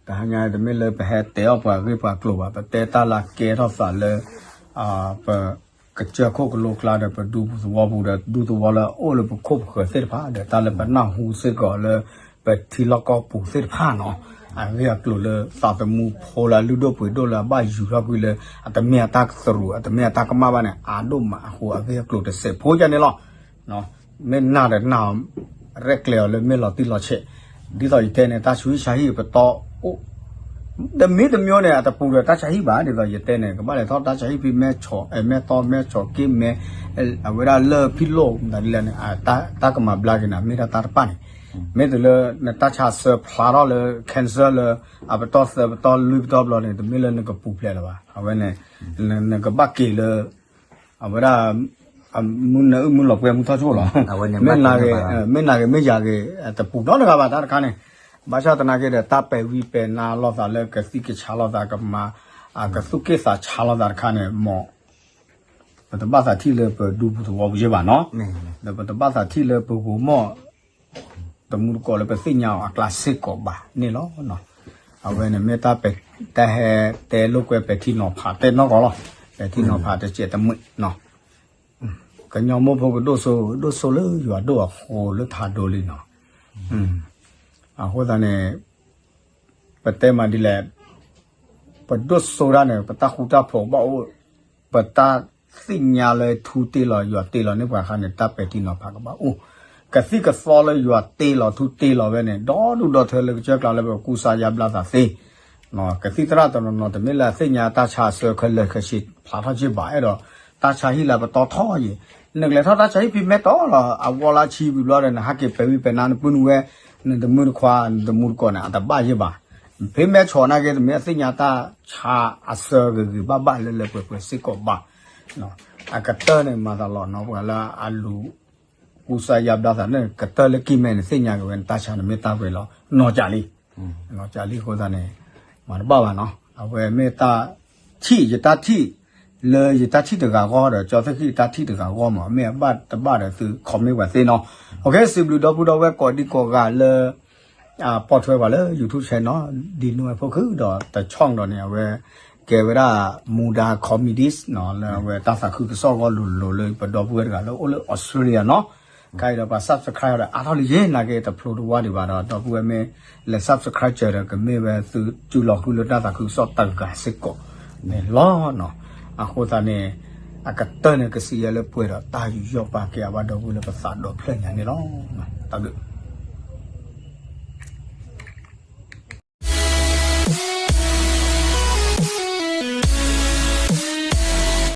တဟါညါ တမ့ၢ်လၢပဟဲတဲအီၣ်ပှၤဂ့ၢ်ပှၤကျိၤဘၣ် ပတဲတၢ်လၢကဲထီၣ်သးလၢ ပကစၢၢ်ခိၣ်ကလိကျါဒီး ပဒူသဝီပူၤဒီး ဒူသဝီလၢအအိၣ်လၢပခိၣ်ပဃၢၤသ့ၣ်တဖၣ်ဒီး တၢ်လၢပနၢ်ဟူစ့ၢ်ကီးလၢ ပထံလီၢ်ကီၢ်ပူၤသ့ၣ်တဖၣ်နီၤ အဂ့ၢ်အကျိၤလၢသးသမူဖိလၢအလုၢ်ဒိၣ်ပှ့ၤဒိၣ်လၢအဘၣ်ယူၤထီၣ်ကွံာ်လၢ အတမ့ၢ်အတၢ်ကသရူး အတမ့ၢ်အတၢ်ကမၣ်ဘၣ်န့ၣ် အါဒိၣ်မးအဃိ အဂ့ၢ်အကျိၤတစဲးဖိကန့ၣ်လီၤ. မ့ၢ်နာ်ဒီးနာ် ရဲၣ်ကျဲၤအီၤလၢမ့ၢ်လီၤတံၢ်လီၤဆဲး ဒ်သိးယတဲန့ၣ် တၢ်ဆူးဟံၣ်ဆါဟံၣ်ပတီၢ်အိၣ် တမံၤတမံၤန့ၣ် အတပူၤဒီးတၢ်ဆါဟံၣ်ဘၣ် ဒ်သိးယတဲန့ၣ် ကဘၣ်လဲၤထီၣ်တၢ်ဆါဟံၣ်ဖဲမဲၢ်ဆီး အဲ မဲၢ်တီမဲၢ်ဆီးက့မဲၢ် အဝဲဒၣ်လၢဖံလိၣ်မတၤဒ်လဲၣ်န့ၣ် တၢ်ကမၤဘျါက့ၤနၤ မ့ၢ်ဒၣ်တၢ်တပၣ်န့ၣ် မ့ၢ်တုၤလၢနတၢ်ဆါဆၢဖျါထီၣ်လၢ cancer လၢ အပတီၢ်သၢပတီၢ်လွံၢ်ပတီၢ်ဘျီန့ၣ် တမ့ၢ်လၢနကပူၤဖျဲးလၢၤဘၣ် အဝဲန့ၣ် နကဘၣ်က့ၤလၢ အဝဲဒၣ် မုၢ်နၢအုၣ်မုၢ်လီၤပှဲၤမုၢ်ထီၣ်ဆိၣ်လီၤ မ့ၢ်နာ်ဂ့ၤ မ့ၢ်နာ်ဂ့ၤမ့ၢ်ယၤဂ့ၤ တပူၤနီတဂၤဘၣ်တၢ်တခါန့ၣ် ဘၣ်ဆၣ်သနာ်က့ဒီး တၢ်ပဲာ်ဝံပဲာ်နါလိာ်သးလၢကသံၣ်ကဆါလိာ်သး ကမၤ ကသူၣ်က့ၣ်သးဆါလိာ်သးတခါန့ၣ် မ့ၢ် ပတဘၣ်သးထံၣ်လၢပဒူပူၤသဝီပူၤယဲၢ်ဘၣ်နီၤ, ဒီးပတဘၣ်သးထံၣ်လၢပဂိၤမီၢ် တမူတကိးလၢပသ့ၣ်ညါအီၤအကျါစ့ၢ်ကီးဘၣ်န့ၣ်လီၤ. အဝဲန့ၣ်မ့ၢ်တၢ်ပဲာ် တၢ်ဟဲတဲလိာ်ကွဲပဲာ်ထံနီၤဖးတဲနီၢ်ကီၢ်လီၤ. ပဲာ်ထံနီၤဖးတစဲးတမှံၤနီၤ, ကညီမိၢ်ဖိကဒိၣ်စိ ဒိၣ်စိလၢယွၤဒိၣ်အဃိလၢထးဒိလံနီၤ. အဃိသတးန့ၣ် ပတဲမးဒ်လဲၣ်, ပဒိၣ်စိဒၣ်န့ၣ် ပတၢ်ဃူတၢ်ဖိးဘၣ်အိၣ်, ပတၢ်သ့ၣ်ညါလၢထူတ့ၢ်လီၤယွၤတ့ၢ်လီၤန့ၣ်ပှၤအခါန့ၣ် တၢ်ပဲာ်ထံနီၤဖးကဘၣ်အိၣ်, ကသံၣ်ကသီလၢယွၤတ့ၢ်လီၤထူတ့ၢ်လီၤဝဲန့ၣ် ဒီဒူၣ်ဒီထၢလၢကစၢၢ်ကျါလၢပကူစါယါဘျါသးသ့ ကသံၣ်သရၣ်တနီၤနီၤတမ့ၢ်လၢအသ့ၣ်ညါတၢ်ဆါအဆၢခဲလၢာ်ခဲဆ့ဖျါထီၣ်က့ၢ်ဘၣ် အဲၣ်ဒိး တၢ်ဆါဟံၣ်လၢပတီထီၣ်ယဲၢ်, နကလဲၤထီၣ်တၢ်ဆါဟံၣ်ဖံးမဲာ်တီလီၤ အဝီလၢဆံဘျီဒီး နဟးက့ၤပဲာ်ဝံပဲာ်နါနပုၢ်နဝဲၢ် နတမုၢ်တခွါ နတမူတကိးန့ၣ် အတဘၣ်ယဲၢ်ဘၣ်. ဖံးမဲာ်ဆီးနာ်က့ တမ့ၢ်အသ့ၣ်ညါတၢ်ဆါအဆၢဂ့ၤဂ့ၤဘၣ်ဘၣ်လၢလၢပှဲၤပှဲၤစ့ၢ်ကီးဘၣ်. အကတၢၢ်န့ၣ်မၤသးလီၤနီၤ ပှၤလၢအလူၤ ကူစါယါဘျါသးန့ၣ် ကတၢၢ်လၢကံၢ်မဲန့ၣ် သ့ၣ်ညါက့ၤဝဲန့ၣ် တၢ်ဆါန့ၣ်မ့ၢ်တၢ်ဝဲလီၤ နီၢ်ကၠးလံ နီၢ်ကၠးလံအဃိသတးန့ၣ် မၤတဘၣ်ဘၣ်နီၤ အဝဲမ့ၢ်တၢ်ထံၣ် ယတၢ်ထံၣ် လၢယတၢ်ထံၣ်တဂၤဂီၢ်ဒီး ကၠီသ့ၣ်ဃံၣ်တၢ်ထံၣ်တဂၤဂီၢ်မး မ့ၢ်အဘၣ်တဘၣ်ဒီးသု comment ပှၤသ့နီၤ. စံးဘျုးဒီပုၢ်ဒီဝဲၢ်ကိးဒံကိးဂၤလၢ ပိာ်ထွဲပှၤလၢ YouTube channel ဒ်နိဝဲဖိခုဒီးတဆီၣ်ဒီးန့ၣ် အဝဲ ကဲဝဲဒၣ် Muda Comedies နီၤ လၢအဝဲတၢ်သးခုကစီၣ်ဂီၢ်လိၤလိၤလၢ ပဒီပုၢ်ဝဲၢ်တဂၤလၢအိၣ်လၢ Australia နီၤ ခဲအံၤဒီးပှၤ subscribe ဒီးအါထီၣ်လံယဲၢ်နာ်က့တဖျိတဝါဒံးဘၣ်ဒီး ဒီပုၢ်ဝဲၢ်မ့ၢ်လဲၤ subscribe စၢၤဒီး ကမ့ၢ်ဝဲသုတူၢ်လီၤဃုလၢတၢ်သးခုကစီၣ်တဂၤစ့ၢ်ကီးန့ၣ်လီၤ. အဃိသတးန့ၣ် အကတၢၢ်န့ၣ်ကစံးယဲၢ်လၢပှဲၤဒီးတၢ်ယူးယီၣ်ပာ်ကဲအဘၣ်ဒီပုၢ်ဝဲၢ်လၢပသးဒီဖျၢၣ်ညါန့ၣ်လီၤ. တၢ်ဘျုး